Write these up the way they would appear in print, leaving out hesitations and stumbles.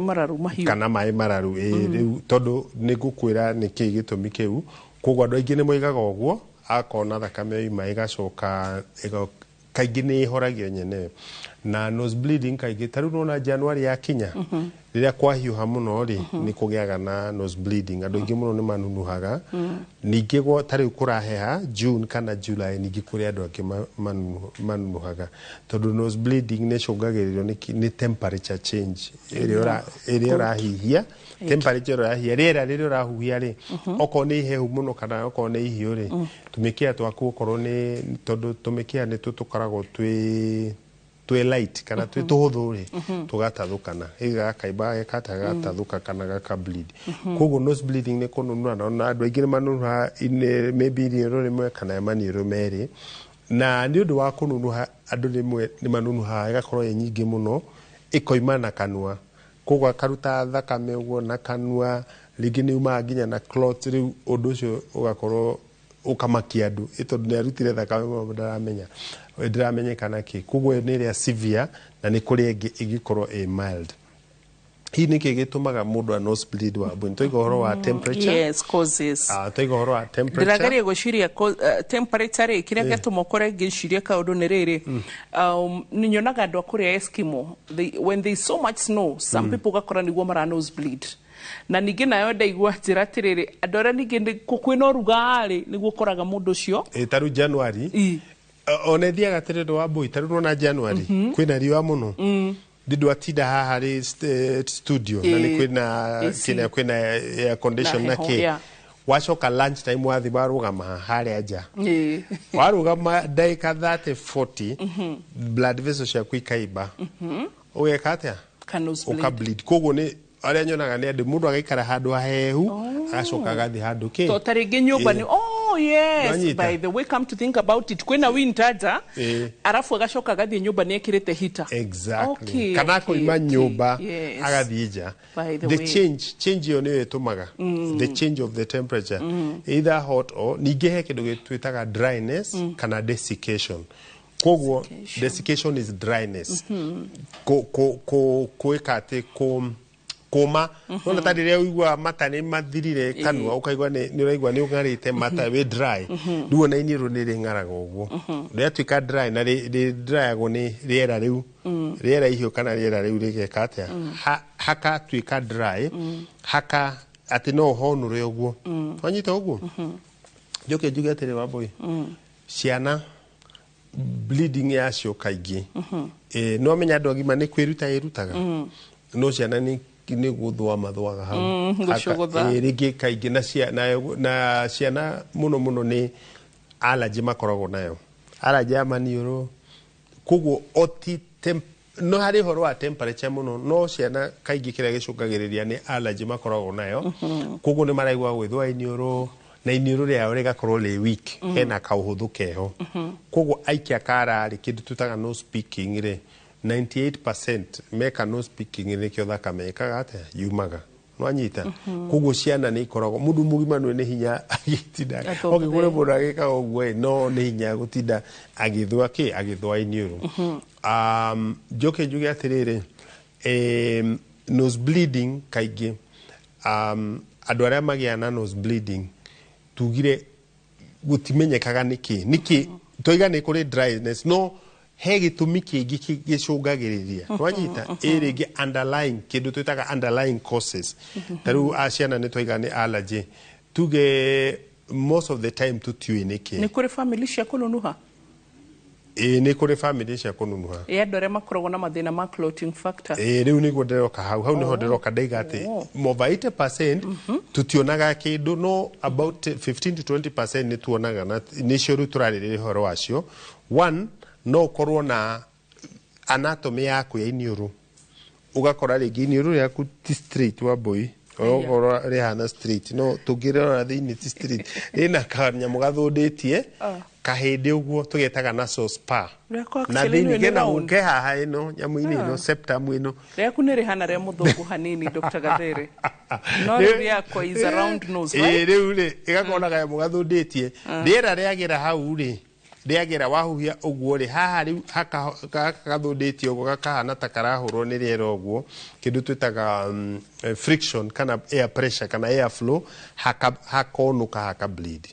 Mararu mahiũ. Kana maĩ mararu, ĩ. Rĩu tondũ nĩ ngũkwĩra nĩ kĩĩ gĩtũmi kĩu, koguo andũ aingĩ nĩ moigaga ũguo, akona thakame yoima ĩgacoka kaingĩ nĩ ĩhoragio nyenewe. Na nose bleeding kaingĩ, ta rĩu nona January yakinya, rĩrĩa kwahiũha mũno rĩ, nĩ kũgĩaga na nose bleeding, andũ aingĩ mũno nĩ manunuhaga. Ningĩ ta rĩu kũraheha June kana July, ningĩ kũrĩ andũ angĩ manunuhaga, tondũ nose bleeding nĩ ĩcũngagĩrĩrio nĩ temperature change ĩrĩa ũrahihia, temperature ĩrĩa ũrahihia, rĩera rĩrĩa ũrahuhia rĩ, okorwo nĩ ihehu mũno kana okorwo nĩ ihiũ rĩ, tũmĩkiha twaku, okorwo nĩ tondũ tũmĩkiha nĩ tũkoragwo twĩ light kana twĩ tũhũthũ rĩ, tũgatathũkana, gakaimba, gakata, gagatathũka kana gaka bleed. Koguo nose bleeding nĩ kũnunura, na andũ aingĩ nĩ manunuhaga maybe iniũrũ rĩmwe kana maniũrũ merĩ. Na nĩ ũndũ wa kũnunuha, andũ rĩmwe nĩ manunuhaga ĩgakorwo ĩ nyingĩ mũno, ĩkoima na kanua, koguo akaruta thakame ũguo na kanua, rĩngĩ nĩ umaga nginya na clot. Rĩu ũndũ ũcio ũgakorwo ũkamakia andũ, ĩ tondũ nĩ arutire thakame mũno, ndaramenya, ndĩramenyekana kĩ. Koguo ĩyo nĩ ĩrĩa severe, na nĩ kũrĩ ĩngĩ ĩngĩkorwo ĩ mild. Hihi nĩkĩ gĩtũmaga mũndũ a nose bleed wa mbũi? Twaiga ũhoro wa temperature. Yes, causes. Ah, twaiga ũhoro wa temperature. Ndĩrageria gwĩciria temperature rĩ, kĩrĩa gĩatũma ũkore ngĩciria kaũndũ nĩ rĩrĩ, nĩ nyonaga andũ a kũrĩa Eskimo, when there is so much snow, some people ũgakora nĩguo mara nose bleed. Na ningĩ nayo ndaigua njĩra atĩrĩrĩ, andũ arĩa ningĩ kwĩna ũrugarĩ nĩguo ũkoraga mũndũ ũcio. Ĩ, ta rĩu January, ona ĩthiaga atĩrĩrĩ wa mbũi, ta rĩu nona January kwĩna riũa mũno, ndwatinda haha rĩ studio na nĩ kwĩna AC. kĩna kwĩna air condition na na heho, kĩ, wacoka lunch time wathi warũgama harĩa nja, warũgama ndagĩka 30, 40, blood vessels ciaku ikaimba, ũgeka atĩa? Ka nose bleed. Ũka bleed. Koguo nĩ arĩa nyonaga nĩ andũ mũndũ agaikara handũ hahehu, agacoka agathiĩ handũ kĩ To ta rĩngĩ nyũmba nĩ, oh yes. Nĩwanyita? By the way, come to think about it, kwĩna winter nja, arabu agacoka agathiĩ nyũmba nĩ ekĩrĩte heater. Exactly. Kana akoima nyũmba agathiĩ nja. By the The way. change ĩyo nĩyo ĩtũmaga the change of the temperature, either hot or ningĩ he kĩndũ twĩtaga dryness kana desiccation. Koguo Desiccation. Desiccation is dryness. Kwĩka atĩ kũma nona ta rĩrĩa ũiguaga mata nĩ mathirire kanua, ũkaigua nĩ ũraigua nĩ ũng'arĩte mata, wĩ dry. Rĩu ona iniũrũ nĩ rĩng'araga ũguo, rĩatuĩka dry, na rĩ dryagwo nĩ rĩera rĩu, rĩera ihiũ kana rĩera rĩu rĩgeka atĩa, hakatuĩka dry, haka atĩ no ũhonũre ũguo. Wanyita ũguo? Njoke njuge atĩrĩ, Wambũi, ciana bleeding yacio kaingĩ, no menya andũ agima nĩ kwĩruta ĩrutaga, no ciana nĩ gũthũa mathũaga hau. Gũcũgũtha. Rĩngĩ kaingĩ na ciana mũno mũno nĩ allergy makoragwo nayo, allergy ya maniũrũ. Koguo oti no harĩ ũhoro wa temperature mũno, no ciana kaingĩ kĩrĩa gĩcũngagĩrĩria nĩ allergy makoragwo nayo. Koguo nĩ maraigua gwĩthũa iniũrũ, na iniũrũ rĩao rĩgakorwo rĩ weak, hena kaũhũthũ keho. Koguo aikia kara rĩ, kĩndũ twĩtaga nose picking rĩ, 98% meka nose picking nĩkĩo thakame ĩkaga atĩa, yumaga. Nwanyita? Koguo ciana nĩ ikoragwo, mũndũ mũgima nĩ hinya agĩtinda Athũthe. okay, kũrĩ mũndũ agĩkaga ũguo ĩ, no nĩ hinya gũtinda agĩthũa kĩ, agĩthũa iniũrũ. Njoke njuge atĩrĩrĩ, nose bleeding kaingĩ, andũ arĩa magĩaga na nose bleeding, tugire gũtimenyekaga nĩkĩ. Nĩkĩ twaiga nĩ kũrĩ dryness, no he gĩtũmi kĩngĩ gĩcũngagĩrĩria. Twanyita? Ĩ rĩngĩ underlying, kĩndũ twĩtaga underlying causes. Ta rĩu a ciana nĩ twaiga nĩ allergy, tuge most of the time tũtiũĩ nĩkĩ. Nĩ kũrĩ family cia kũnunuha. Ĩ, nĩ kũrĩ family cia kũnunuha. Ĩ andũ arĩa makoragwo na mathĩna ma clotting factor. Ĩ, rĩu nĩguo ndĩroka hau, hau nĩho ndĩroka. Ndaiga atĩ over 80% tutionaga kĩndũ, no about 15 to 20% nĩ tuonaga, na nĩcio rĩu tũrarĩrĩria ũhoro wacio. One, no ũkorwo na anatomy yaku ya iniũrũ, ũgakora rĩngĩ iniũrũ rĩaku ti straight, wa mbũi, okorwo rĩhana straight, no tũngĩrora thĩinĩ ti straight, rĩna kanyamũ gathũndĩtie kahĩndĩ ũguo tũgetaga nasal spur. Rĩakwa na actually thĩinĩ nĩ kena round. ke haha ĩno nyamũ-inĩ ĩno, septum ĩno. Rĩaku nĩ rĩhana rĩa mũthũngũ hanini, Dr. Gathere, no rĩu rĩakwa is a round nose, right? Rĩu rĩ, ĩgakorwo na kanyamũ gathũndĩtie, rĩera rĩagĩra hau rĩ, Rĩagera wahuhia ũguo rĩ, haha rĩu gaka gathũndĩtie ũguo gakahana ta karahũrwo nĩ rĩera ũguo, kĩndũ twĩtaga friction kana air pressure kana air flow, hakonũka haka bleed.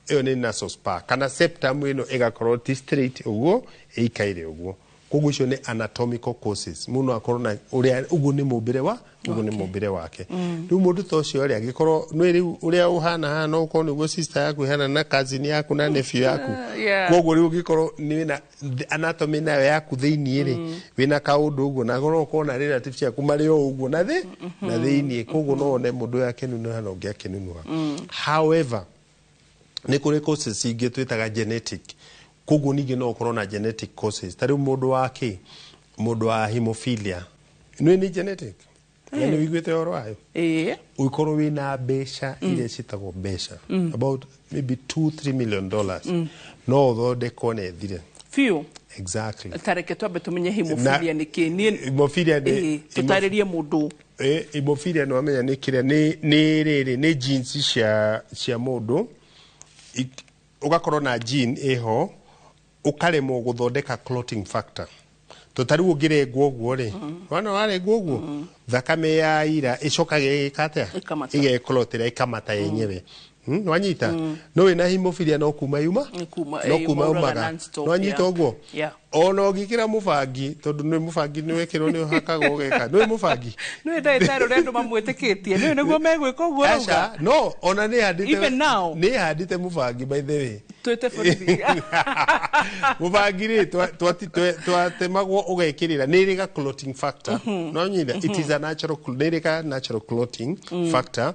Ĩyo nĩ nasal spur. Kana septum ĩno ĩgakorwo ti straight ũguo, ĩikaire ũguo. Koguo icio nĩ anatomical causes. Mũndũ akorwo na ũrĩa ũguo nĩ mũmbĩre wa ũguo nĩ mũmbĩre wake. Rĩu mũndũ ta ũcio rĩ, angĩkorwo nĩ rĩu ũrĩa ũhana haha, no ũkorwo nĩguo sister yaku ĩhana na cousin yaku na nephew yaku. Koguo rĩu ũngĩkorwo nĩ wĩna anatomy nayo yaku thĩiniĩ rĩ, wĩna kaũndũ ũguo, na no ũkorwo na relative ciaku marĩ o ũguo na thĩ na thĩiniĩ, koguo no wone mũndũ ũyũ akĩnunuha na ũngĩ akĩnunuha. However, nĩ kũrĩ causes ingĩ twĩtaga genetic. Koguo ningĩ no ũkorwo na genetic causes. Ta rĩu mũndũ wa kĩ, mũndũ wa hemophilia, nĩ genetic na nĩ wĩiguĩte ũhoro wayo? Ĩĩ. Ũngĩkorwo wĩna mbeca iria ciĩtagwo mbeca, about maybe $2-3 million, no ũthondekwo na ĩthire. Biũ. Exactly. Ta reke twambe tũmenye hemophilia nĩ kĩ. Niĩ Hemophilia nĩ Ĩĩ, tũtarĩrie mũndũ. Hemophilia nĩ wamenya nĩ kĩrĩa nĩ rĩrĩ nĩ genes cia mũndũ. Ũgakorwo na gene ĩho ũkaremwo gũthondeka clotting factor. To ta rĩu ũngĩrengwo ũguo rĩ, wana warengwo ũguo, thakame ya ira ĩcokaga ĩgĩka atĩa? Ĩkamata. Ĩgeklotĩra, ĩkamata yenyewe. Nwanyita no wĩna hemophilia no kuma yuma. Nĩ kuma, no kuma mauraga umaga. non-stop, Nwanyita ũguo. Ona ũngĩkĩra mũbangi, tondũ nĩ mũbangi nĩ wekĩrwo nĩ ũhakagwo ũgeka nĩ mũbangi. Nĩ ndagĩtarĩ ũrĩa andũ mamwĩtĩkĩtie nĩ nĩguo megwĩka ũguo rauga. Aca, no ona nĩ handĩte. Even now? Nĩ handĩte mũbangi, by the way. Twĩte borithi. Mũbangi rĩ, twatemagwo ũgekĩrĩra nĩ ĩrĩ ga clotting factor. No nyina it is a natural nĩ ĩrĩ ga natural clotting factor.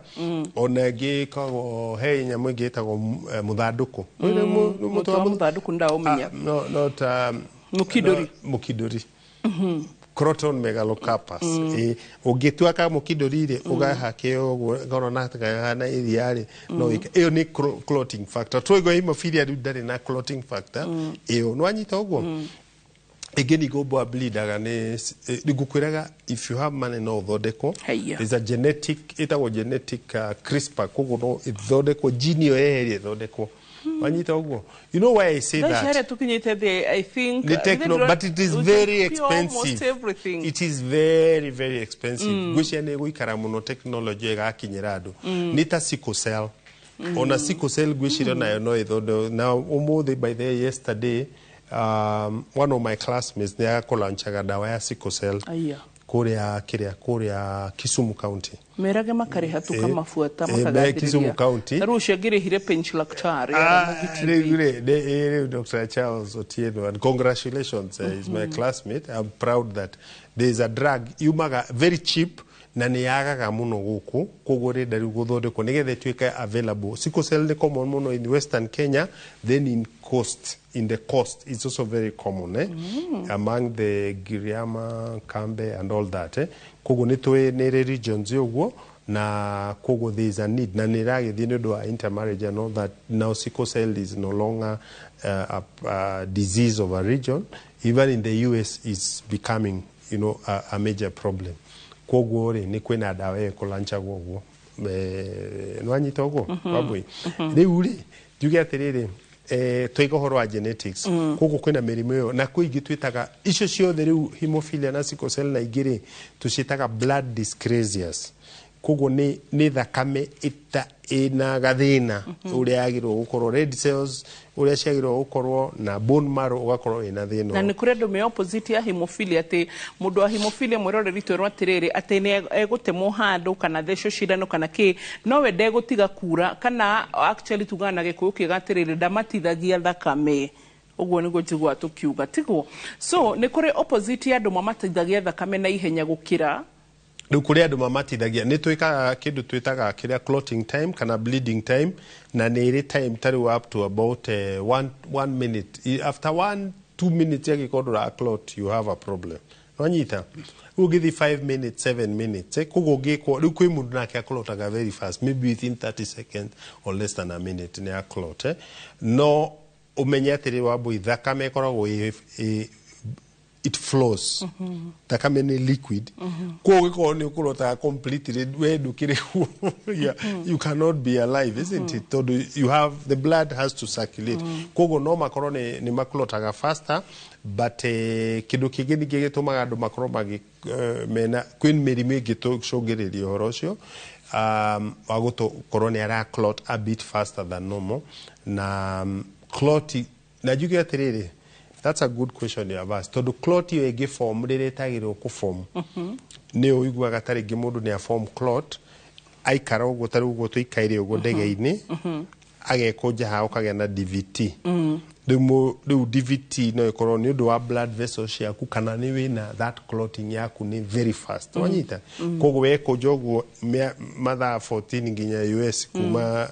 Ona ĩngĩ ĩkoragwo he nyamũ ĩngĩ ĩtagwo mũthandũkũ. Nĩ mũtĩ Mũtĩ wa mũthandũkũ ndaũmenya. Ah, no, not Mũkindũri. No, mũkindũri, Croton megalocarpus. Ũngĩtua ka mũkindũri rĩ, ũgahake ũguo korwo na kahana iria rĩ, no ĩke ĩyo nĩ clotting factor. Twaigua hemophilia rĩu ndarĩ na clotting factor ĩyo. Nĩwanyita ũguo? Ĩngĩ ningĩ ũmbwa bleedaga nĩ ngũkwĩraga, if you have money no ũthondekwo. Haiya. There's a genetic, ĩtagwo genetic CRISPR, koguo no ĩthondekwo gene ĩyo yeherie ĩthondekwo. Wanyita ũguo? You know why I say Thaa ici that? harĩa tũkinyĩte thĩ, I think The techno, but it is we can very cure almost expensive. everything. It is very very expensive. Ngwĩciria nĩ ĩgũikara mũno technology ĩgakinyĩra andũ. Nĩ ta sickle cell. Ona sickle cell ngwĩciria nayo no ĩthondekwo. Na ũmũthĩ, by the way, yesterday, one of my classmates nĩ akũlaunchaga ndawa ya sickle cell Aya. kũrĩa kĩrĩa kũrĩa Kisumu County. Merage makarĩha tũkamabuata. Me Kisumu County. Ta rĩu ũcio angĩrĩhire Pench Laktar. Ah, rĩu rĩ, rĩu Dr. Charles Otieno, and congratulations, he's my classmate. I'm proud that there is a drug yumaga very cheap na nĩ yagaga mũno gũkũ, koguo rĩenda rĩu gũthondekwo nĩgetha ĩtuĩke available. Sickle cell nĩ common mũno in Western Kenya, then in the coast it's also very common, eh? Among the Giriama, Kambe and all that, eh? Koguo nĩ tũĩ nĩ ĩrĩ regions ũguo, na koguo there is a need na nĩ ĩragĩthiĩ nĩ ũndũ wa intermarriage and all that. Now sickle cell is no longer a disease of a region. Even in the US it's becoming a major problem. Koguo rĩ, nĩ kwĩna ndawa ĩyo ĩkũlanchagwo ũguo. Nĩwanyita ũguo, Wambui? Rĩu rĩ, njuge atĩrĩrĩ, twaiga ũhoro wa genetics, koguo kwĩna mĩrimũ ĩyo na kwĩ ingĩ twĩtaga icio ciothe rĩu, hemophilia na sickle cell na ingĩ rĩ, tũciĩtaga blood dyscrasias. Koguo nĩ thakame ĩta ĩna gathĩna ũrĩa yagĩrĩirwo gũkorwo, red cells ũrĩa ciagĩrĩirwo gũkorwo na bone marrow ũgakorwo wĩna thĩna. Na nĩ kũrĩ andũ me opposite ya hemophilia, atĩ mũndũ wa hemophilia, mwĩroreri, twerwo atĩrĩrĩ, atĩ nĩ egũtemwo handũ kana thecwo cindano kana kĩ, nowe ndegũtiga kura, kana actually tugaga na Gĩkũyũ kĩega atĩrĩrĩ, ndamatithagia thakame. Ũguo nĩguo njiguaga tũkiuga, tiguo? So nĩ kũrĩ opposite ya andũ mamatithagia thakame na ihenya gũkĩra. Rĩu kũrĩ andũ mamatithagia, nĩ twĩkaga kĩndũ twĩtaga kĩrĩa clotting time kana bleeding time, na nĩ ĩrĩ time ta rĩu up to about one minute. After 1-2 minutes angĩkorwo ndũra clot, you have a problem. Nwanyita rĩu ũngĩthiĩ 5 minutes, 7 minutes, koguo ũngĩkwo rĩu kwĩ mũndũ nake aclotaga very fast, maybe within 30 seconds or less than a minute nĩ aclot, eh. No ũmenye atĩrĩ, Wambui, thakame ĩkoragwo ĩ It flows. Thakame nĩ liquid. Koguo ũngĩkorwo nĩ ũkũrotaga completely, we ndũkĩrĩ, yeah, you cannot be alive, isn't it? Tondũ you have the blood has to circulate. Koguo no makorwo nĩ makũrotaga faster, but kĩndũ kĩngĩ ningĩ gĩtũmaga andũ makorwo magĩ mena kwĩ mĩrimũ ĩngĩ tũcũngĩrĩria ũhoro ũcio wa gũkorwo nĩ ara clot a bit faster than normal. Na clot, na njuge atĩrĩrĩ, that's a good question you have asked, tondũ clot ĩyo ĩngĩ form rĩrĩa ĩtagĩrĩirwo kũ form, nĩ ũiguaga ta rĩngĩ mũndũ nĩ a form clot aikara ũguo, ta rĩu ũguo tũikaire ũguo ndege-inĩ, agekũnja haha, ũkagĩa na DVT. Rĩu DVT no ĩkorwo nĩ ũndũ wa blood vessels ciaku, kana nĩ wĩna that clotting yaku nĩ very fast, wanyita? Koguo wekũnja ũguo mathaa 14 nginya US kuma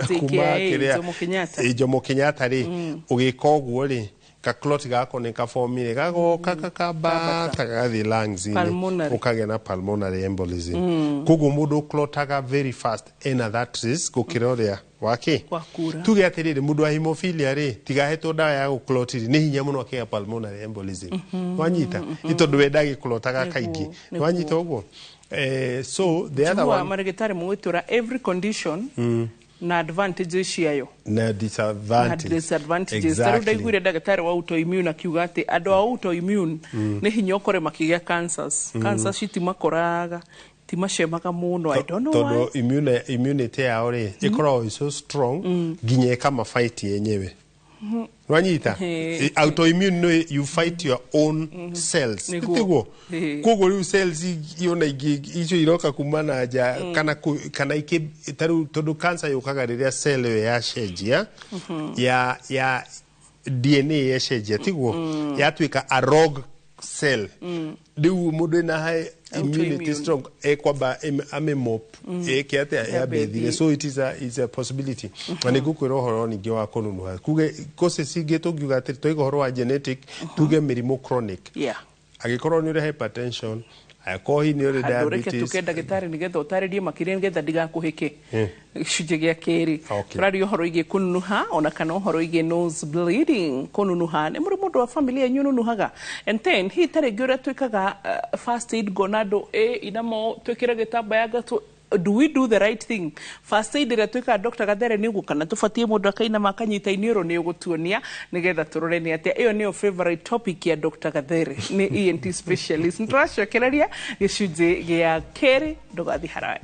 JKIA, kĩrĩa Jomo Kenyatta. Ĩ, Jomo Kenyatta rĩ, ũgĩka ũguo rĩ, ka clot gako nĩ kabomire, gagoka kakambata, gagathiĩ lungs-inĩ. Pulmonary. Ũkagĩa na pulmonary embolism. Koguo mũndũ ũclotaga very fast ena that risk gũkĩra ũrĩa wake Wakura. Tuge atĩrĩrĩ, mũndũ wa hemophilia rĩ, tigahetwo ndawa ya gũclot rĩ, nĩ hinya mũno akĩgĩa pulmonary embolism, wanyita? Nĩ tondũ we ndagĩclotaga kaingĩ. Wanyita ũguo? So the other Njiguaga one marĩgĩtarĩ mũgĩtwĩra every condition na advantages ciayo na na disadvantage. disadvantages. Ta rĩu ndaiguire ndagĩtarĩ wa autoimmune akiuga atĩ andũ a autoimmune nĩ hinya ũkore makĩgĩa cancers. Cancers citimakoraga, timacemaga mũno. I don't know Tondũ why. Immunity yao rĩ, ĩkoragwo ĩ so strong nginya ĩkamafight yenyewe, wanyita? Autoimmune no you fight your own cells. Nĩguo. Tiguo? Ĩĩ. Koguo rĩu cells iona ingĩ icio iroka kuma na nja, kana ikĩ ta rĩu, tondũ cancer yũkaga rĩrĩa cell ĩyo yacenjia ya DNA, yacenjia, tiguo? Yatuĩka a rogue cell. Rĩu mũndũ ĩna high immunity Autoimmune. strong ekwamba amĩmop ĩke atĩa? Yambe yambe ĩthire. ĩthire. So it is a, is a possibility. Na nĩ ngũkwĩra ũhoro ningĩ wa kũnunuha. Kuge causes ingĩ tũngiuga atĩ twaiga ũhoro wa genetic, tuge mĩrimũ chronic, angĩkorwo nĩ ũrĩ hypertension, angĩkorwo hihi nĩ ũrĩ Handũ reke diabetes. tuke ndagĩtarĩ nĩgetha ũtarĩrie makĩria, nĩgetha ndigakũhĩke gĩcunjĩ gĩa kerĩ. Tũraria ũhoro wĩgiĩ kũnunuha ona kana ũhoro wĩgiĩ nose bleeding. Kũnunuha nĩ mũrĩ mũndũ wa family yanyu ũnunuhaga? And then hihi ta rĩngĩ ũrĩa twĩkaga first aid, ngona andũ ĩ inamo twĩkĩre gĩtambaya gatũ, do we do the right thing? First aid ĩrĩa twĩkaga, Dr. Gathere, nĩ ũguo kana tũbatiĩ mũndũ akainama akanyita iniũrũ? Nĩ ũgũtuonia nĩgetha tũrore nĩ atĩa. Ĩyo nĩyo favorite topic ya Dr. Gathere, nĩ ENT specialist. Nĩ tũracokereria gĩcunjĩ gĩa kerĩ, ndũgathiĩ haraya.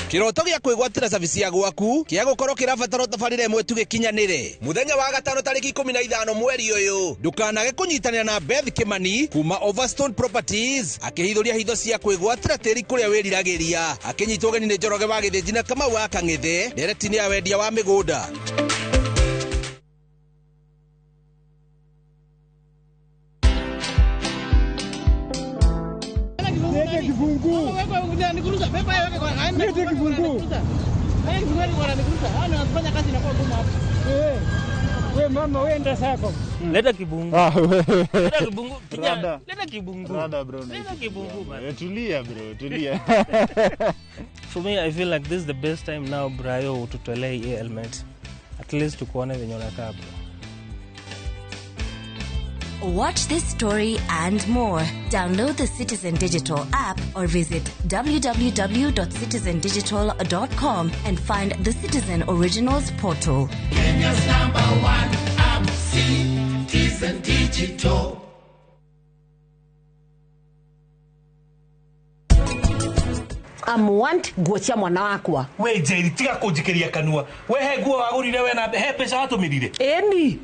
Kiroto gĩa kwĩgwatĩra cabici ya gwaku kĩa gũkorwo kĩrabatara tabarĩra ĩmwe tu gĩkinyanĩre. Mũthenya wa gatano tarĩki 15 mweri ũyũ, ndũkanage kũnyitanĩra na Beth Kimani kuma Overstone Properties akĩhithũria hitho cia kwĩgwatĩra tĩri kũrĩa wĩriragĩria, akĩnyitwo ũgeni nĩ Njoroge wa Gĩthĩnji na Kamau wa Kang'ethe ndereti-inĩ ya wendia wa mĩgũnda. Niweke kifunguu. Niweke kifunguu. Eh, we mama wenda sako. Leta kibungu. Ah, we. Leta kibungu. Kijana, Rada. leta kibungu. Rada bro. Leta kibungu man. Tulia bro, tulia. For me, I feel like this is the best time now, Brayo, ututolee hii helmet. At least tukuone venye unakaa, bro. Watch this story and more. Download the Citizen Digital app or visit www.citizendigital.com and find the Citizen Originals portal. Kenya's number one app, Citizen Digital. Amwant nguo cia mwana wakwa. We Njeri, tiga kũnjikĩria kanua. We he nguo wagũrire we na he mbeca watũmĩrire? Ĩni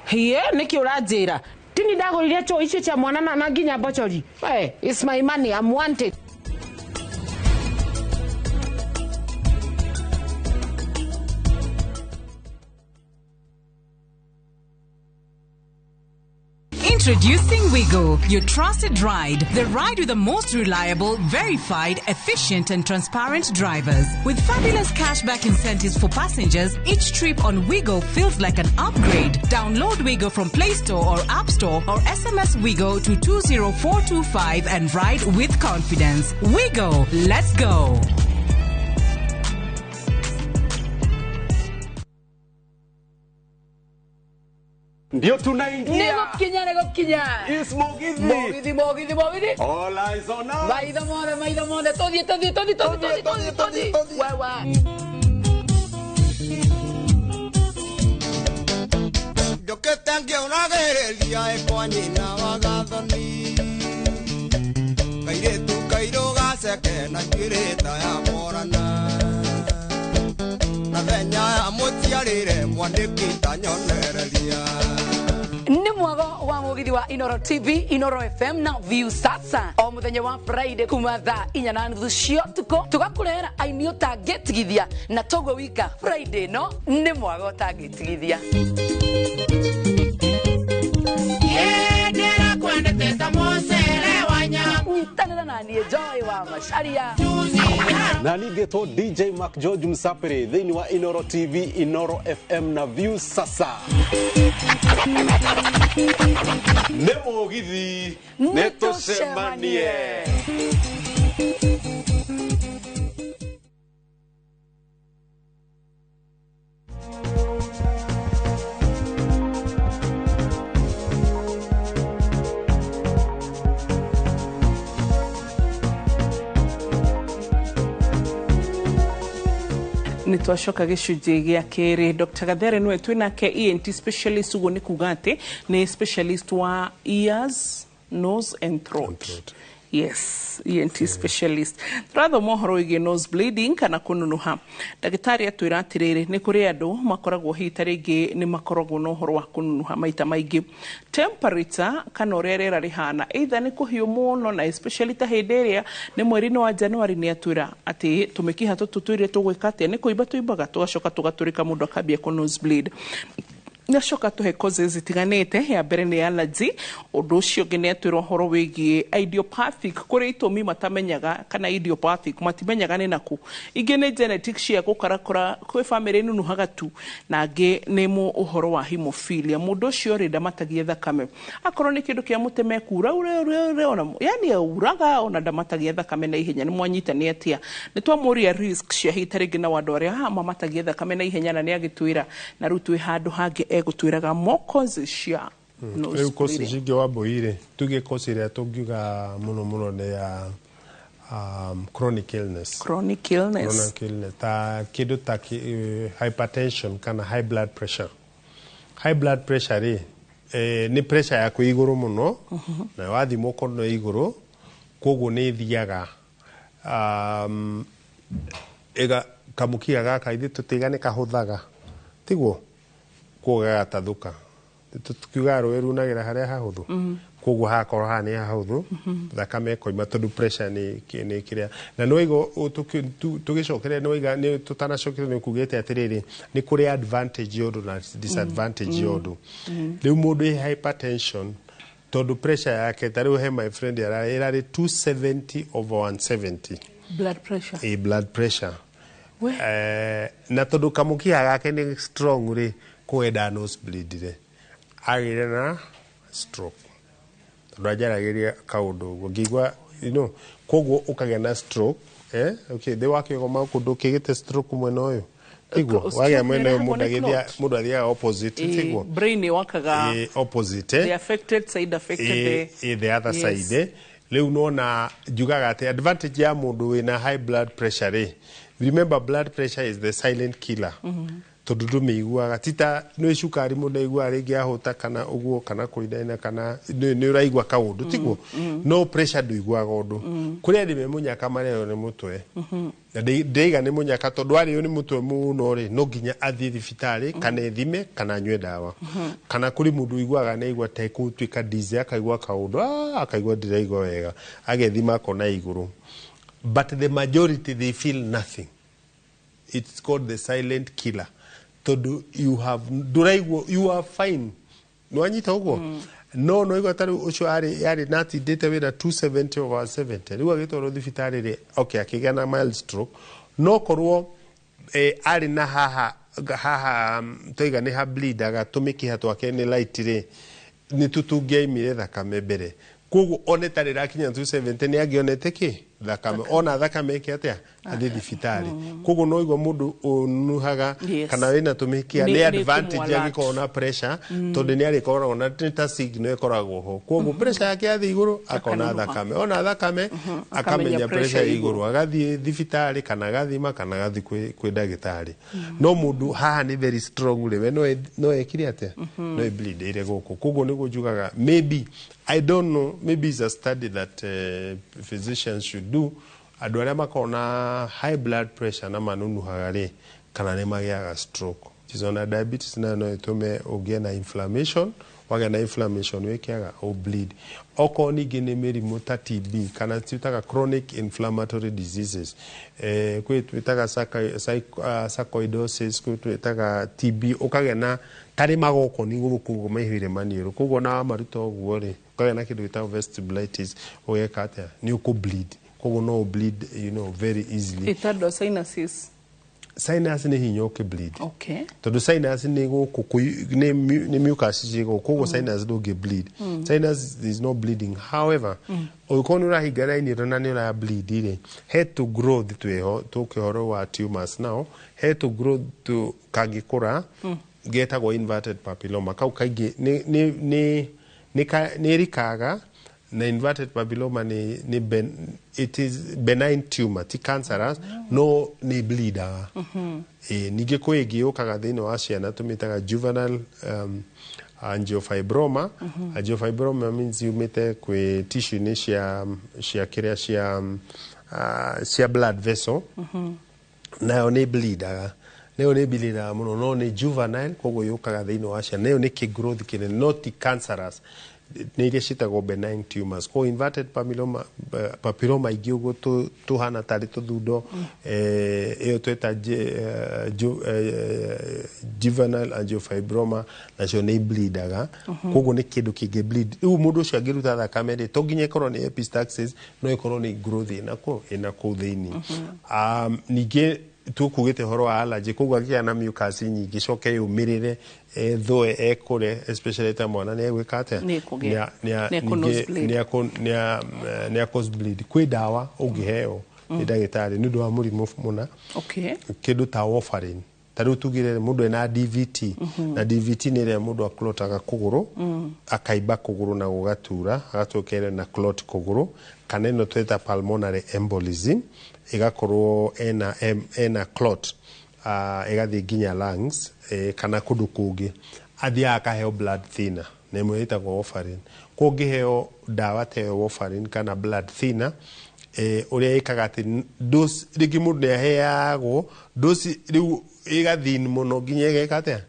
hie nĩkĩ ũranjĩra tini ndagũrire choo icio cia mwana na nginya mbocori. We, it's my money, I'm wanted. Introducing Wigo, your trusted ride. The ride with the most reliable, verified, efficient, and transparent drivers. With fabulous cashback incentives for passengers, each trip on Wigo feels like an upgrade. Download Wigo from Play Store or App Store or SMS Wigo to 20425 and ride with confidence. Wigo, let's go. Ndio tunaingia. Nĩgũkinya nĩgũkinya. Is Mugithi. Mugithi Mugithi Mugithi. All eyes on us. Maitho mothe maitho mothe tũthiĩ tũthiĩ tũthiĩ tũthiĩ tũthiĩ tũthiĩ tũthiĩ. Wewe. Njũkĩte ngĩũragĩrĩria ĩkwa nyina wa gathoni kairĩtu kairũ gaceke na njuĩrĩ ta ya morana na thenya ya mũciarĩre mwandĩki ta nyonereria. Nĩ mwago wa mugithi wa Inoro TV, Inoro FM na View Sasa o muthenya wa Friday kuma thaa 4:30 cia ũtukũ tũgakũrehera aini ũtangĩtigithia na toguo wika Friday no nĩ mwago ũtangĩtigithia. Nyitanĩra na niĩ Joy wa Macharia na ningĩtwo DJ Mark George Msapiri thĩinĩ wa Inoro TV, Inoro FM na View Sasa. Nĩ mũgithi nĩ tũcemanie. Nĩ twacoka gĩcunjĩ gĩa kerĩ. Dr. Gathere nĩwe twĩnake, ENT specialist, ũguo nĩ kuga atĩ nĩ specialist wa ears, nose and throat. Yes, ENT specialist. Tũrathoma ũhoro wĩgiĩ nose bleeding kana kũnunuha. Ndagĩtarĩ atwĩra atĩrĩrĩ, nĩ kũrĩ andũ makoragwo hihi ta rĩngĩ nĩ makoragwo na ũhoro wa kũnunuha maita maingĩ. Temperature kana ũrĩa rĩera rĩhana, either nĩ kũhiũ mũno na especially ta hĩndĩ ĩrĩa nĩ mweri-inĩ wa January, nĩ atwĩra atĩ tũmĩkiha tũtũ twĩrĩ tũgwĩka atĩa, nĩ kũimba tũimbaga tũgacoka tũgatũrĩka mũndũ akambia kũ nose bleed. Nĩacoka tũhe causes itiganĩte. Ya mbere nĩ allergy, ũndũ ũcio ũngĩ nĩ atwĩra ũhoro wĩgiĩ idiopathic, kũrĩ itũmi matamenyaga kana idiopathic matimenyaga nĩ nakũ. Ingĩ nĩ genetic cia gũkarakũra kwĩ famĩlĩ ĩnunuhaga tu, na angĩ nĩ ũhoro wa hemophilia, mũndũ ũcio rĩ ndamatagia thakame, akorwo nĩ kĩndũ kĩa mũteme kura ure ure ure ona yani auraga ona ndamatagia thakame na ihenya. Nĩ mwanyita nĩ atĩa? Nĩ twamũria risk cia hihi ta rĩngĩ na andũ arĩa mamatagia thakame na ihenya, na nĩ agĩtwĩra na rĩu twĩ handũ hangĩ egũtwĩraga more causes cia nose Rĩu kosi bleeding. cingĩ wa mbũi-rĩ, tuge kosi ĩrĩa tũngiuga mũno mũno nĩ ya chronic illness. Chronic illness. Chronic illness ta kĩndũ ta hypertension kana high blood pressure. High blood pressure rĩ, nĩ pressure yaku ĩ igũrũ mũno na wathimwo korwo nĩ igũrũ, koguo nĩ ĩthiaga kamũkiha gaka ithuĩ tũtiga nĩ kahũthaga, tiguo? Koguo gagatathũka. Tukiugaga rũĩ runagĩra harĩa hahũthũ, koguo hakorwo haha nĩ hahũthũ, thakame ĩkoima tondũ pressure nĩ kĩrĩa. Na nĩ waigua tũgĩcokeria, nĩ waiga nĩ tũtanacokeria nĩ ũkugĩte atĩrĩrĩ, nĩ kũrĩ advantage ya ũndũ na disadvantage ya ũndũ. Rĩu mũndũ wĩ hypertension, tondũ pressure yake ta rĩu he my friend ĩrarĩ 270 over 170 blood pressure. A blood pressure. Na tondũ kamũkiha gake nĩ strong rĩ, kwenda nose bleed rĩ, agĩire na stroke tondũ anjaragĩria kaũndũ ũguo ngĩigua, you know, koguo ũkagĩa na stroke. Okay, thĩ wa kĩgoma kũndũ kĩgĩte stroke mwena ũyũ, tiguo? Wagĩa mwena ũyũ mũndũ athiaga opposite, tiguo? Brain ĩwakaga opposite, the affected side affected the other side. Rĩu nona njugaga atĩ advantage ya mũndũ wĩna high blood pressure rĩ, remember blood pressure is the silent killer. Tondũ ndũmĩiguaga, ti ta nĩ cukari mũndũ aiguaga rĩngĩ ahũta kana ũguo kana kũinaina kana nĩ ũraigua kaũndũ, tiguo? No pressure ndũiguaga ũndũ. Kũrĩ andũ me mũnyaka marĩo nĩ mũtwe, na ndĩiga nĩ mũnyaka tondũ arĩo nĩ mũtwe mũno rĩ, no nginya athiĩ thibitarĩ kana ethime kana anyue ndawa. Kana kũrĩ mũndũ ũiguaga nĩ aigua ta ekũtuĩka dizzy, akaigua kaũndũ, akaigua ndĩraigua wega, agethima akona igũrũ. But the majority they feel nothing. It's called the silent killer. Tondũ you have ndũraigua, you are fine. Nĩwanyita ũguo? No no igua ta rĩu ũcio arĩ na atindĩte wĩra 270 over 70, rĩu agĩtwarwo thibitarĩ rĩ, okay, akĩgĩa na mild stroke, no korwo arĩ na haha haha, twaiga nĩ ha bleedaga, tũmĩkiha twake nĩ light rĩ, nĩ tũtũngĩaimire thakame mbere. Koguo one tarĩ rakinya 270, nĩ angĩonete kĩ thakame, ona thakame ĩke atĩa, athiĩ thibitarĩ. Koguo no igua mũndũ ũnuhaga kana wĩna tũmĩkiha nĩ Nĩ advantage kũmũ-alert. angĩkorwo na pressure, tondũ nĩ arĩkoragwo na nĩ ta signal ĩkoragwo ho. Koguo pressure yake yathiĩ igũrũ, akona Akanunuha. thakame, ona thakame akamenya Akamenya pressure pressure igũrũ, agathiĩ thibitarĩ kana agathima kana agathiĩ kwĩ ndagĩtarĩ. No mũndũ haha nĩ very strong rĩ, we no ekire atĩa, no ĩbleedĩire gũkũ. Koguo nĩguo njugaga maybe, I don't know, maybe it's a study that physicians should do, andũ arĩa makoragwo na high blood pressure na manunuhaga rĩ, kana nĩ magĩaga stroke. Ona diabetes nayo no ĩtũme ũgĩe na inflammation. Wagĩa na inflammation, wĩkĩaga ũ bleed. Okorwo ningĩ nĩ mĩrimũ ta TB kana twĩtaga chronic inflammatory diseases, kwĩ twĩtaga sarcoidosis, kwĩ twĩtaga TB, ũkagĩa na tarĩ magokoni gũkũ ũguo maihũire maniũrũ. Koguo na wamaruta ũguo rĩ, ũkagĩa na kĩndũ gĩtagwo vestibulitis, ũgeka atĩa, nĩ ũkũ bleed. Koguo no ũ bleed very easily. Ĩtandũ sinuses. Sinus nĩ hinya ũkĩ bleed, tondũ sinus nĩ gũkũ nĩ mucus ciĩ gũkũ. Koguo sinus ndũngĩ bleed. Sinus is no bleeding. However, ũngĩkorwo nĩ ũrahingana iniũrũ na nĩ ũra bleed rĩ, he tũ growth twĩho tũkĩhoro wa tumors now, he tũ growth tũ kangĩkũra getagwo inverted papilloma. Kau kaingĩ nĩ ĩrikaga na inverted papilloma nĩ it is benign tumor, ti cancerous, no nĩ bleedaga. Ĩ, ningĩ kwĩ ĩngĩ yũkaga thĩinĩ wa ciana tũmĩtaga juvenile angiofibroma. Angiofibroma means yumĩte kwĩ tissue-inĩ cia kĩrĩa cia blood vessel. Nayo nĩ bleedaga, nayo nĩ bleedaga mũno, no nĩ juvenile, koguo yũkaga thĩinĩ wa ciana. Nayo nĩ kĩ-growth kĩnene, no ti cancerous, nĩ iria ciĩtagwo benign tumors. Koguo inverted papilloma ingĩ ũguo tũhana tarĩ tũthundo, ĩyo twĩta juvenile angiofibroma, nacio nĩ bleedaga. Koguo nĩ kĩndũ kĩngĩ bleed. Rĩu mũndũ ũcio angĩruta thakame rĩ, to nginya ĩkorwo nĩ epistaxis, no ĩkorwo nĩ growth ĩna kũu thĩinĩ. Ningĩ tũkugĩte ũhoro wa allergy. Koguo angĩgĩa na mucus nyingĩ, coke yũmĩrĩre, ethũe, ekũre, especially ta mwana, nĩ egwĩka atĩa? Nĩ ekũgĩa. Nĩ Nĩ ekũ nosebleed. Nĩ akũ bleed. Kwĩ ndawa ũngĩheo nĩ ndagĩtarĩ nĩ ũndũ wa mũrimũ mũna, kĩndũ ta warfarin. Ta rĩu tugire mũndũ ena DVT, na DVT nĩ ĩrĩa mũndũ aklotaga kũgũrũ, akaimba kũgũrũ na gũgatura, agatuĩka ena na clot kũgũrũ, kana ĩno twĩta pulmonary embolism, ĩgakorwo ena clot, ĩgathiĩ nginya lungs, kana kũndũ kũngĩ, athiaga akaheo blood thinner na ĩmwe ĩtagwo warfarin. Kũngĩheo ndawa ta ĩyo, warfarin kana blood thinner, ũrĩa ĩkaga atĩ dose rĩngĩ mũndũ nĩ aheagwo dose, rĩu ĩgathin mũno nginya ĩgeka atĩa,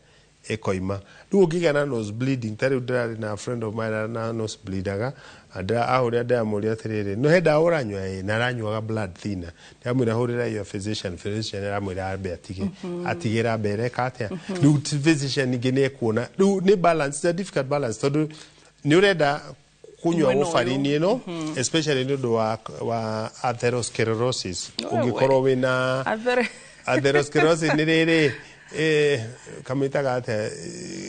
ĩkoima. Rĩu ũngĩgĩa na nose bleeding, ta rĩu ndĩrarĩ na friend of mine na nose bleedaga, ahũrĩra, ndĩramũria atĩrĩrĩ, no he ndawa ũranyua? Ĩ, na aranyuaga blood thinner. Ndĩramwĩra, hũrĩra your physician. Physician aramwĩra ambe atige, atigĩra ambe ĩreka atĩa. Rĩu physician ningĩ nĩ ekuona rĩu nĩ balance, it's a difficult balance, tondũ nĩ ũrenda kunyua Mwena ũyũ. warfarin ĩno, especially nĩ ũndũ wa atherosclerosis. Ũngĩkorwo wĩna atherosclerosis, nĩ rĩrĩ, kamĩtaga atĩa,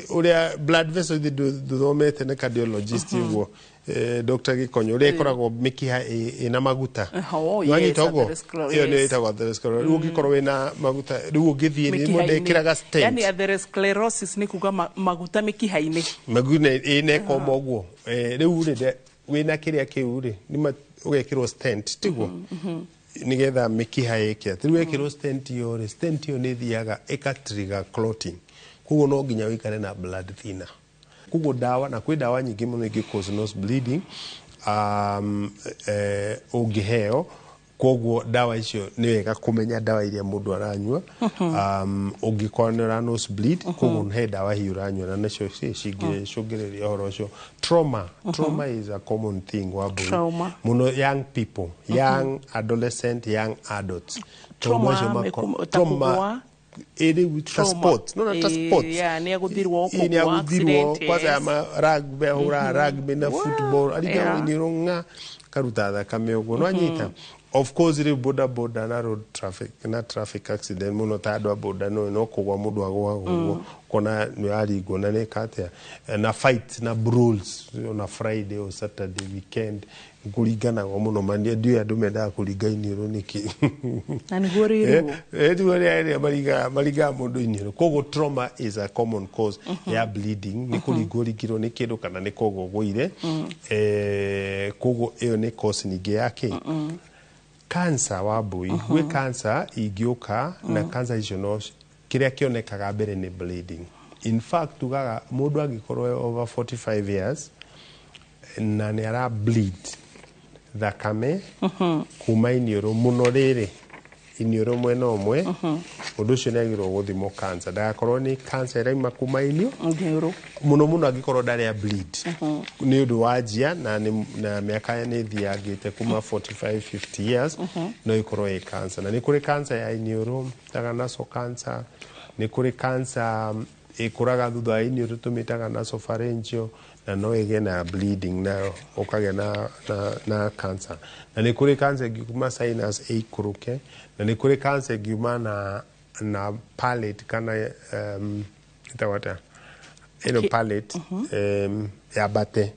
ũrĩa blood vessel, ithe ndũthomete nĩ cardiologist ũguo, Dr. Gikonyo, ũrĩa ĩkoragwo mĩkiha ĩna maguta. Oh, Nĩwanyita yes, ũguo? atherosclerosis. Ĩyo nĩyo ĩtagwo atherosclerosis. Rĩu ũngĩkorwo wĩna maguta, rĩu ũngĩthiĩ nĩ mũndũ ekĩraga stent. Yani atherosclerosis nĩ kuga maguta mĩkiha-inĩ. Maguna ĩna ĩkoma ũguo. Rĩu rĩ, wĩna kĩrĩa kĩu rĩ, nĩma ũgekĩrwo stent, tiguo, nigetha mĩkiha ĩke atĩ rĩu wekĩrwo stent ĩyo rĩ, stent ĩyo nĩ ĩthiaga ĩka trigger clotting. Koguo no nginya ũikare na blood thinner. Koguo ndawa, na kwĩ ndawa nyingĩ mũno ingĩ cause nose bleeding, ũngĩheo. Koguo ndawa icio nĩ wega kũmenya ndawa iria mũndũ aranyua. Ũngĩkorwo nĩ ũra nose bleed, koguo he ndawa hihi ũranyua na nacio cingĩcũngĩrĩria ũhoro ũcio. Trauma is a common thing, Wambui. Trauma. Mũno young people, young adolescent, young adults. Trauma Tondũ acio ta trauma kũgũa? Rĩu ta sports, no ta sports. Yeah, nĩ agũthirwo. Ĩ, nĩ agũthirwo kwanza ya ma rugby, ahũra rugby na football, aringagwo iniũrũ ng'a, karuta thakame ũguo, no anyita. Of course rĩu boda boda na road traffic na traffic accident mũno, ta andũ a boda no kũgwa mũndũ agũaga ũguo, kona nĩ aringwo na nĩka atĩa, na fight na brawls ona Friday or Saturday weekend kũringanagwo mũno. Mani ndiũĩ andũ mendaga kũringa iniũrũ nĩkĩ. Na nĩguo rĩrwo. Rĩu arĩa maringaga mũndũ iniũrũ. Koguo trauma is a common cause ya bleeding, nĩ kũringwo ringirwo nĩ kĩndũ kana nĩ kũgwa ũgũire. Koguo ĩyo nĩ cause ningĩ ya kĩ cancer wa mbũi. Gwĩ cancer ingĩũka na cancer icio, no kĩrĩa kĩonekaga mbere nĩ bleeding. In fact tugaga mũndũ angĩkorwo over 45 years na nĩ ara bleed thakame kuma iniũrũ mũno, rĩrĩ iniũrũ mwena ũmwe, mũndũ ũcio nĩ agĩrĩirwo gũthimwo cancer, ndagakorwo nĩ cancer ĩraima kuma iniũrũ. Mũno mũno angĩkorwo ndarĩa bleed nĩ ũndũ wa njia na mĩaka nĩ ĩthiangĩte kuma 45 50 years, no ĩkorwo ĩ cancer. Na nĩ kũrĩ cancer ya iniũrũ taga nasal cancer, nĩ kũrĩ cancer ĩkũraga thutha wa iniũrũ tũmĩtaga nasopharyngeal, na no ĩgĩe na bleeding nayo ũkagĩa na cancer. Na nĩ kũrĩ cancer ĩngiuma sinus ĩikũrũke, na nĩ kũrĩ cancer ĩngiuma na palate kana ĩtagwo atĩa ĩno, palate yambate,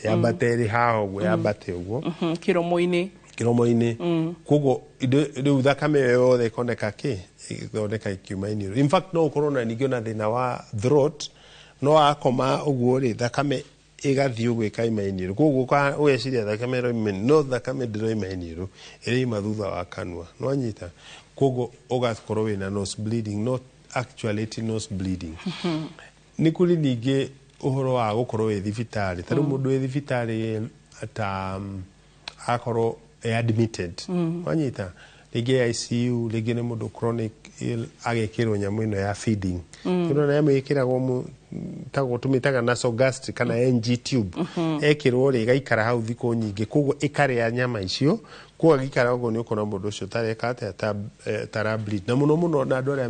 yambate ĩrĩ haha ũguo, yambate ũguo. Kĩromo-inĩ. Kĩromo-inĩ. Koguo rĩu thakame ĩyo yothe ĩkoneka kĩ ĩthondeka ĩkiuma iniũrũ. In fact no ũkorwo na ningĩ ona thĩna wa throat, no akoma ũguo rĩ, thakame ĩgathiĩ ũguo ĩkaima iniũrũ. Koguo ũgeciria thakame ĩroima, no thakame ndĩroima iniũrũ, ĩroima thutha wa kanua, no anyita. Koguo ũgakorwo wĩna nose bleeding, not actually ti nose bleeding. Nĩ kũrĩ ningĩ ũhoro wa gũkorwo wĩ thibitarĩ, ta rĩu mũndũ wĩ thibitarĩ ta akorwo e admitted, wanyita, rĩngĩ ICU, rĩngĩ nĩ mũndũ chronic ill, agekĩrwo nyamũ ĩno ya feeding. Ĩno nyamũ ĩkĩragwo tagwo tũmĩtaga nasogastric kana NG tube. Ekĩrwo rĩ, ĩgaikara hau thikũ nyingĩ, koguo ĩkarĩa nyama icio. Koguo agĩikara ũguo nĩ ũkona mũndũ ũcio tareka atĩa, ta tara bleed. Na mũno mũno na andũ arĩa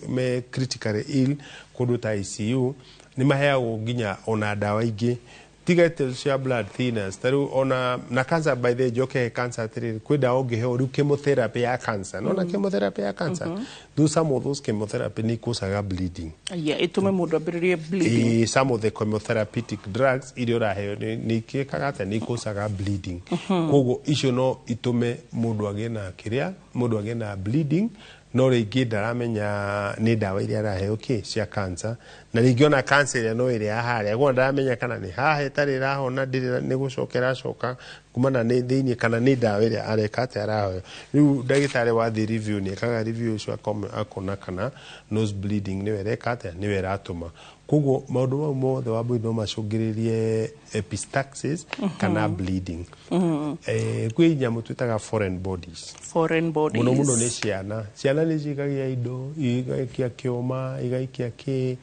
me critically ill kũndũ ta ICU, nĩ maheagwo nginya ona ndawa ingĩ tiga cia blood thinners. Ta rĩu ona na cancer, by the way, njoke cancer atĩrĩrĩ, kwĩ ndawa ũngĩheo rĩu chemotherapy ya cancer, nona chemotherapy ya cancer, those, some of those chemotherapy nĩ ikucaga bleeding. Yeah, ĩtũme mũndũ ambĩrĩrie bleeding. Some of the chemotherapeutic drugs iria ũraheo nĩ ikĩkaga atĩa, nĩ ikucaga bleeding. Koguo icio no itũme mũndũ agĩe na kĩrĩa, mũndũ agĩe na bleeding, no rĩngĩ ndaramenya nĩ ndawa iria araheo kĩ cia cancer, na rĩngĩ ona cancer ĩrĩa no ĩrĩa ya harĩa koguo ndaramenya kana nĩ haha ĩtarĩ ĩrahona, ndĩrĩ nĩ gũcoka ĩracoka kumana nĩ thĩinĩ kana nĩ ndawa ĩrĩa areka atĩa araheo. Rĩu ndagĩtarĩ wathiĩ review nĩ ekaga review ũcio akona kana nose bleeding nĩwe ĩreka atĩa, nĩwe ĩratũma. Koguo maũndũ mau mothe wambui no macũngĩrĩrie epistaxis kana bleeding. Kwĩ nyamũ twĩtaga foreign bodies. Foreign bodies. Mũno mũno nĩ ciana. Ciana nĩ cikagia indo, igaikia kĩũma, igaikia kĩ.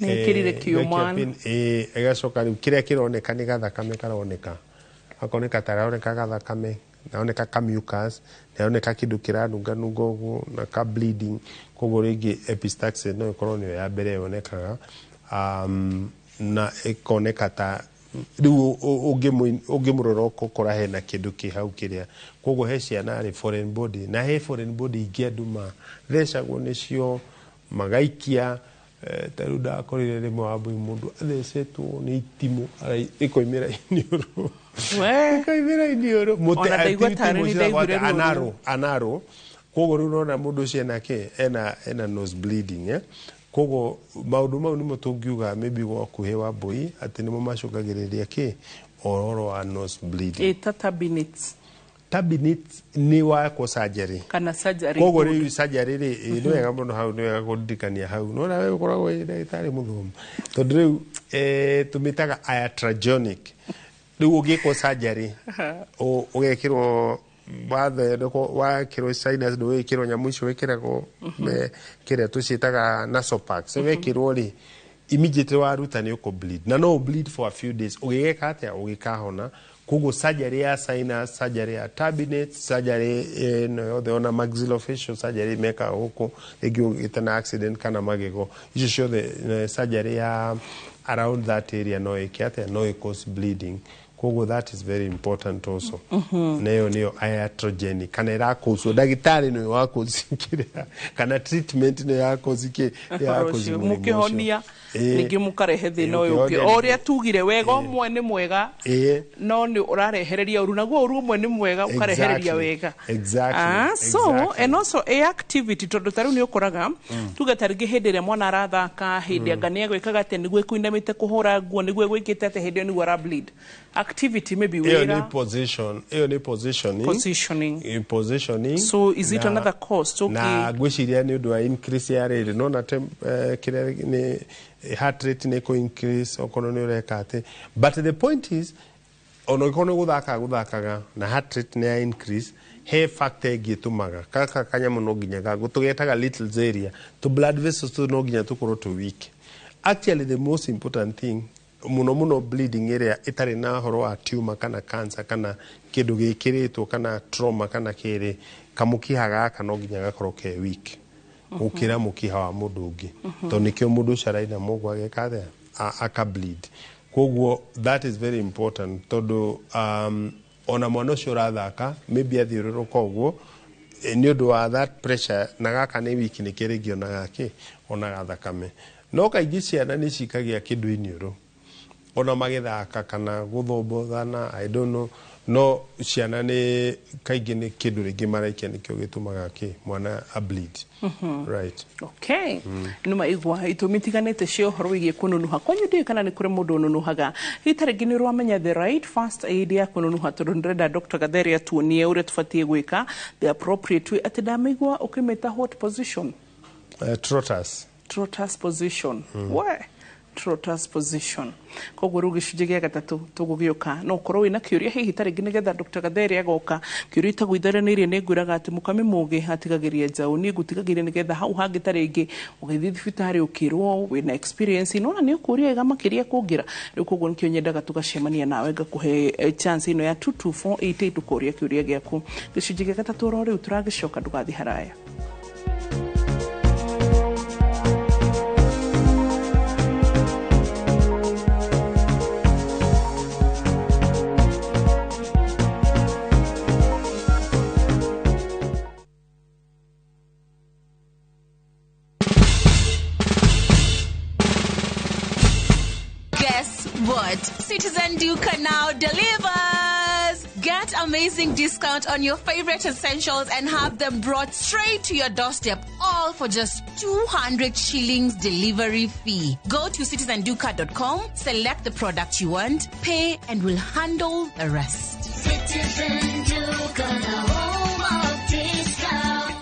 Nĩ ĩkĩrire kĩũma. Igaikia pin, ĩgacoka rĩu kĩrĩa kĩroneka nĩ gathakame karoneka, akoneka taroneka gathakame, naoneka ka mucus, naoneka kĩndũ kĩranunganunga ũguo na ka bleeding. Koguo rĩngĩ epistaxis no ĩkorwo nĩyo ya mbere yonekaga, na ĩkoneka ta rĩu ũngĩmũrora ũgũkora hena kĩndũ kĩ hau kĩrĩa. Koguo he ciana rĩ, foreign body, na he foreign body ingĩ andũ mathecagwo nĩcio magaikia. Ta rĩu ndakorire rĩmwe wambui mũndũ athecetwo nĩ itimũ ĩkoimĩra iniũrũ. We. Ĩkoimĩra iniũrũ. Mũtĩ Ona ndaigua itimũ tarĩ nĩ ciĩtagwo ndaiguire atĩa? ruo. Anaro, anaro. Koguo rĩu ũrona mũndũ ũcio ena kĩ, ena nose bleeding, eh? Koguo maũndũ mau nĩmo tũngiuga maybe gwa kuhĩ wa mbui atĩ nĩmo macũngagĩrĩria kĩ ũhoro wa nose bleeding. Ĩta turbinates. Turbinates nĩ wakwo surgery. Kana surgery. Koguo rĩu surgery rĩ, nĩ wega mũno hau, nĩ wega kũndirikania hau, nona we ũkoragwo wĩ ndagĩtarĩ mũthomu, tondũ rĩu tũmĩtaga iatrogenic. Rĩu ũngĩkwo surgery, ũgekĩrwo wathondekwo, wekĩrwo sinus, ndũgĩkĩrwo nyamũ icio wĩkĩragwo kĩrĩa tũciĩtaga nasopax, wekĩrwo rĩ, immediately waruta nĩ ũkũ bleed, na no bleed for a few days ũgĩgeka atĩa, ũgĩkahona. Koguo surgery ya sinus, surgery ya turbinates, surgery ĩno yothe, ona maxillofacial surgery mekaga gũkũ, rĩngĩ ũgĩte na accident kana magego, icio ciothe, surgery ya around that area no ĩke atĩa, no ĩ cause bleeding. Koguo that is very important also. Na ĩyo nĩyo iatrogenic, kana ĩrakũcwo ndagĩtarĩ nĩwe wakũcikĩrĩa, kana treatment nĩyo yakũcikĩ Ũhoro ũcio mũkĩhonia rĩngĩ mũkarehe thĩna ũyũ ũngĩ. Ũkĩhonia. O ũrĩa tugire, wega ũmwe nĩ mwega, no nĩ ũrarehereria ũru, naguo ũru ũmwe nĩ mwega ũkarehereria wega. Ah, so and also a activity, tondũ ta rĩu nĩ ũkoraga, tuge ta rĩngĩ hĩndĩ ĩrĩa mwana arathaka, hĩndĩ anga nĩ egwĩkaga atĩ nĩguo ĩkũinamĩte kũhũra nguo, nĩguo ĩgwĩkĩte atĩ hĩndĩ ĩyo nĩguo ara bleed, activity maybe Ĩyo nĩ wĩra. position, ĩyo nĩ positioning. Positioning. Positioning. So is it another cause? Okay. Na ngwĩciria nĩ ũndũ wa increase ya rĩrĩ, nona kĩrĩa nĩ heart rate nĩ kũ increase okorwo nĩ ũreka atĩ, but the point is, ona ũngĩkorwo nĩ gũthaka gũthakaga na heart rate nĩ ya increase, he factor ĩngĩ ĩtũmaga kaka kanyamũ no nginya tũgetaga little area to blood vessels tu no nginya tũkorwo tũ weak. Actually, the most important thing mũno mũno, bleeding ĩrĩa ĩtarĩ na ũhoro wa tumor kana cancer kana kĩndũ gĩkĩrĩtwo kana trauma kana kĩrĩ, kamũkiha gaka no nginya gakorwo ke weak gũkĩra mũkiha wa mũndũ ũngĩ, tondũ nĩkĩo mũndũ ũcio araina mũgwa ageka atĩa, aka bleed. Koguo that is very important, tondũ ona mwana ũcio ũrathaka maybe athiũrũrũka ũguo, nĩ ũndũ wa that pressure na gaka nĩ wiki, nĩkĩo rĩngĩ onaga kĩ, onaga thakame. No kaingĩ ciana nĩ cikagia kĩndũ iniũrũ ona magĩthaka kana gũthombothana, I don't know, no ciana nĩ kaingĩ nĩ kĩndũ rĩngĩ maraikia, nĩkĩo gĩtũmaga kĩ mwana a bleed. Right. Okay. Nĩ maigua itũmi itiganĩte cia ũhoro wĩgiĩ kũnunuha kwanyu. Ndiũĩ kana nĩ kũrĩ mũndũ ũnunuhaga. Hihi ta rĩngĩ nĩ ũramenya the right first aid ya kũnunuha? Tondũ ndĩrenda Dr. Gatheri atuonie ũrĩa tũbatiĩ gwĩka, the appropriate way, atĩ ndamĩigua ũkĩmĩta what position? Trotters. Trotters position. We trotters position. Koguo rĩu gĩcunjĩ gĩa gatatũ tũgũgĩũka, no ũkorwo wĩna kĩũria hihi ta rĩngĩ nĩgetha Dr. Gatheri agoka kĩũria itagũitharanĩirie. Nĩ ngwĩraga atĩ mũkami mũgĩ atigagĩria njaũ, niĩ ngũtigagĩria nĩgetha hau hangĩ ta rĩngĩ ũgĩthiĩ thibitarĩ ũkĩrwo wĩna experience, nona nĩ ũkũria wega makĩria kũngĩra rĩu. Koguo nĩkĩo nyendaga tũgacemania nawe, ngakũhe chance ĩno ya 22488 ũkoria kĩũria gĩaku. Gĩcunjĩ gĩa gatatũ oro rĩu tũragĩcoka, ndũgathiĩ haraya. Guess what? Citizen Duka now delivers! Get amazing discount on your favorite essentials and have them brought straight to your doorstep, all for just 200 shillings delivery fee. Go to citizenduka.com, select the product you want, pay, and we'll handle the rest. Citizen Duka, the home of discount.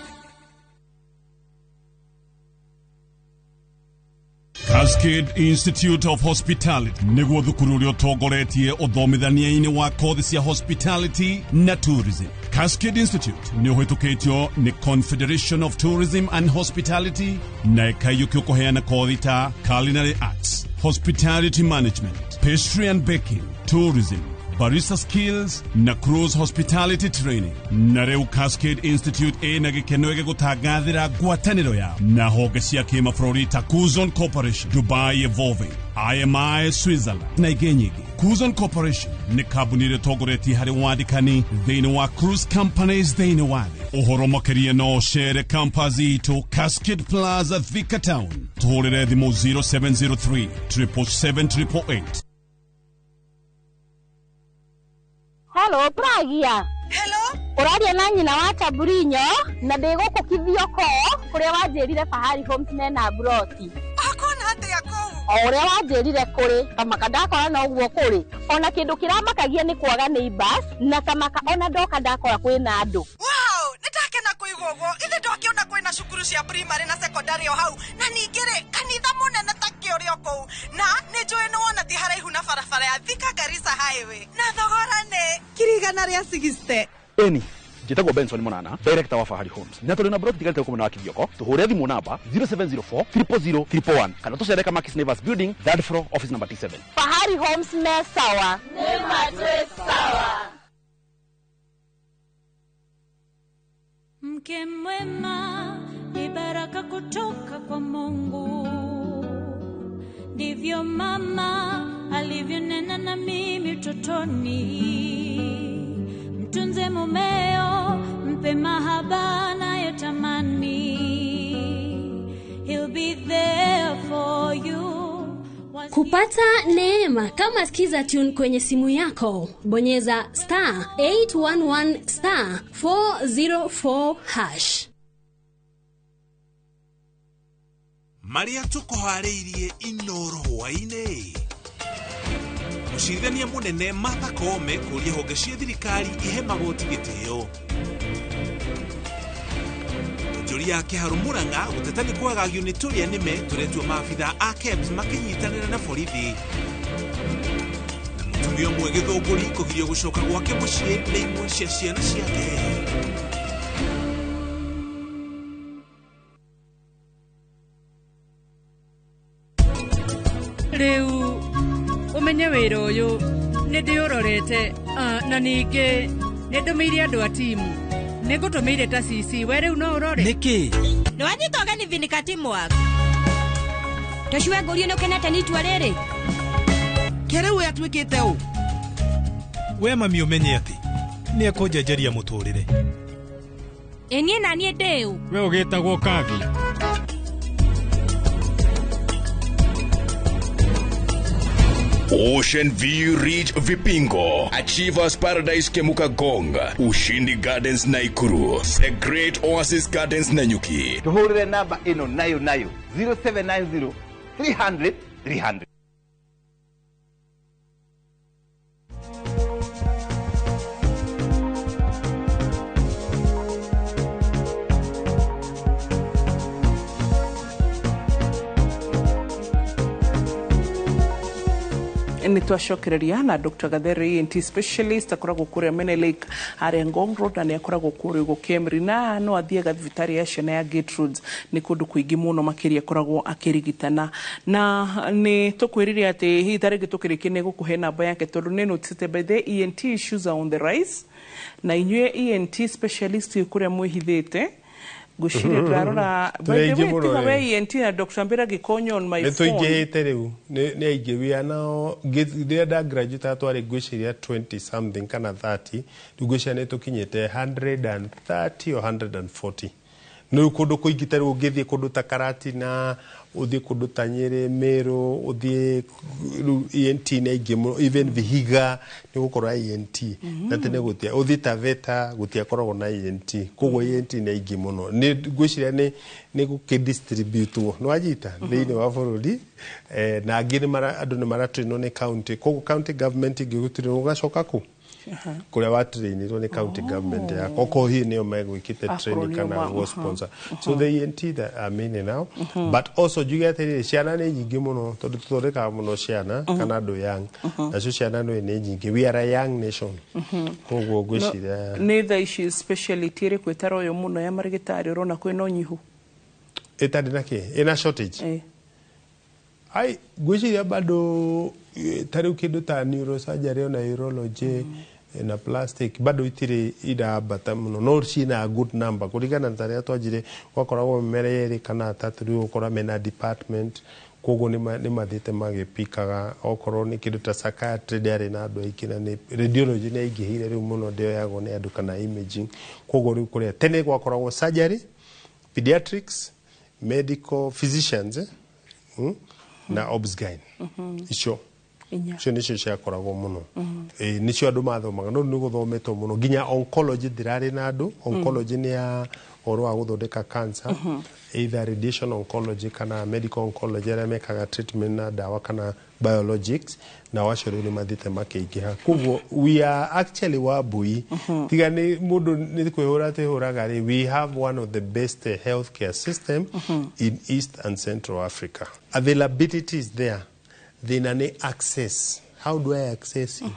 Cascade Institute of Hospitality nĩguo thukuru ũrĩa ũtongoretie ũthomithania-inĩ wa kothi cia hospitality na tourism. Cascade Institute nĩ ũhĩtũkĩtio nĩ Confederation of Tourism and Hospitality na ĩkaiyũkio kũheana kothi ta culinary arts, hospitality management, pastry and baking, tourism, barista skills na cruise hospitality training. Na rĩu Cascade Institute ĩna gĩkeno gĩgũtangathĩra ngwatanĩro yao na honge cia kĩmabũrũri ta Cuzon Corporation, Dubai Evolving, IMI Switzerland na ingĩ nyingĩ. Cuzon Corporation nĩ kambuni ĩrĩa ĩtongoretie harĩ wandĩkani thĩinĩ wa cruise companies thĩinĩ wa thĩ. Ũhoro makĩria no ũcere campus itũ, Cascade Plaza, Thika Town. Tũhũrĩre thimũ 0703 777 888. Hello, Pragia. Hello. Ũraria na nyina wa Taburinyo na ndĩ gũkũ Kithioko kũrĩa wanjĩrire Fahari Homes mena mburoti. Akona atĩa kũu? O ũrĩa wanjĩrire kũrĩ, kamaka ndakora noguo kũrĩ. Ona kĩndũ kĩramakagia nĩ kwaga neighbors na kamaka ona ndoka ndakora kwĩna andũ. Wow, nĩndakena kũigua ũguo. Ithe ndwakĩona kwĩna cukuru cia primary na secondary o hau, na ningĩ rĩ, kanitha mũnene ta kĩ ũrĩ o kũu, na nĩ njũĩ nĩ wona ti haraihu na barabara ya Thika Garissa Highway, na thogora nĩ 160,000. Ĩni, Njĩtagwo Benson Monana, director wa Fahari Homes, na tũrĩ na broti tigarĩte gũkũ mwena wa Kithioko. Tũhũre thimũ namba 0704 000 111 kana tũcere Kamakis Neighbors Building, third floor, office number T7. Fahari Homes me sawa. Nĩ matwĩ sawa. Mke mwema ni baraka kutoka kwa Mungu, ndivyo mama alivyonena na mimi utotoni. Mtunze mumeo, mpe mahaba anayotamani, he'll be there for you. Kupata neema kama Skiza Tune kwenye simu yako, bonyeza star 811 star 404 hash. Maria tukuharĩirie Inoro hwaĩ-inĩ. Mũcirithania mũnene Martha Koome kũria honge cia thirikari ihe magoti gĩtĩo. Onjoria a Kĩharũ Murang'a gũteta nĩ kwagagio nĩ tũrĩa nĩme tũretua maabitha a KEBS makĩnyitanĩra na borithi. Na mũtumia ũmwe Gĩthũngũri kũgirio gũcoka gwake mũciĩ nĩ imwe cia ciana ciake. Rĩu ũmenye wĩra ũyũ nĩ ndĩũrorete, na ningĩ nĩ ndũmĩire andũ a timu, nĩ ngũtũmĩire ta CC, we rĩu no ũrore. Nĩkĩ? Nĩ wanyita ũgeni Vinika Teamwork. Tũciwe ngũrie nĩ ũkenete nĩ itua rĩrĩ? Kĩrĩu we atuĩkĩte ũ? We mami ũmenye atĩ nĩ ekũnjenjeria mũtũrĩre. Ĩ niĩ na niĩ ndĩ ũ? We ũgĩtagwo Kavi. Ocean View Ridge Vipingo, Achievers Paradise Kemuka Gong, Ushindi Gardens Naikuru, The Great Oasis Gardens Nanyuki. Tuhurire namba ino nayo nayo 0790 300 300. Nĩ twacokereria na Dr. Gathere, ENT specialist, akoragwo kũrĩa Menelik harĩa Ngong Road, na nĩ akoragwo kũrĩa ũguo Kemri, na no athiaga thibitarĩ ya ciana ya Gertrudes. Nĩ kũndũ kũingĩ mũno makĩria akoragwo akĩrigitana, na nĩ tũkwĩrire atĩ hihi ta rĩngĩ tũkĩrĩkia nĩ gũkũhe namba yake, tondũ nĩ noticed by the ENT issues are on the rise, na inyuĩ ENT specialist kũrĩa mwĩhithĩte ngwĩciria ndĩrarora by the way tiga we ENT na Dr. Mbira Gĩkonyo on my nĩ phone. Tũingĩhĩte rĩu nĩ aingĩ. We are now, rĩrĩa nda graduate twarĩ ngwĩciria 20 something kana 30, rĩu ngwĩciria nĩ tũkinyĩte 130 or 140. Nĩ kũndũ kũingĩ, ta rĩu ũngĩthiĩ kũndũ ta Karatina, ũthiĩ kũndũ ta Nyĩrĩ, Meru, ũthiĩ rĩu ENT nĩ aingĩ mũno, even Vihiga nĩ gũkorwo ENT. Na tene gũtia ũthiĩ Taveta gũtiakoragwo na ENT, koguo ENT nĩ aingĩ mũno. Nĩ ngwĩciria nĩ gũkĩdistributwo, nĩ wanyita, thĩinĩ wa bũrũri, na angĩ andũ nĩ maratrainwo nĩ county, koguo county government ĩngĩgũtrainwo ũgacoka kũ kũrĩa watrainirwo nĩ county government yako, okorwo hihi nĩo megwĩkĩte training kana go sponsor. So the ENT that are many now, but also njuge atĩrĩrĩ, ciana nĩ nyingĩ mũno, tondũ tũthondekaga mũno ciana kana andũ young, nacio ciana nĩ nyingĩ. We are a young nation, koguo ngwĩciria nĩ thaa ici speciality ĩrĩkũ ĩtaroywo mũno ya marĩgĩtarĩ ũrona kwĩna ũnyihu? Ĩtarĩ na kĩ, ĩna shortage? Ai, ngwĩciria bado ta rĩu kĩndũ ta neurosurgery ona urology na plastic bado itirĩ irambata mũno, no ciĩna good number kũringana na tarĩa twanjire. Gwakoragwo mĩmera yerĩ kana atatũ, rĩu ũgũkora mena department, koguo nĩ mathiĩte magĩpikaga. Okorwo nĩ kĩndũ ta psychiatry ndĩarĩ na andũ aingĩ, na nĩ radiology nĩ yaingĩhire rĩu mũno, ndĩoyagwo nĩ andũ kana imaging. Koguo rĩu kũrĩa tene gwakoragwo surgery, pediatrics, medical physicians, na obsgyn, icio icio nĩcio ciakoragwo mũno. Nĩcio andũ mathomaga, no nĩ gũthometwo mũno. Nginya oncology ndĩrarĩ na andũ. Oncology nĩ ya ũhoro wa gũthondeka cancer, either radiation oncology kana medical oncology, arĩa mekaga treatment na ndawa kana biologics, na acio rĩu nĩ mathiĩte makĩingĩha. Koguo we are actually Wambui, tiga nĩ mũndũ nĩ kwĩhũra twĩhũraga rĩ, we have one of the best healthcare system in East and Central Africa. Availability is there, thĩna nĩ access. How do I access you?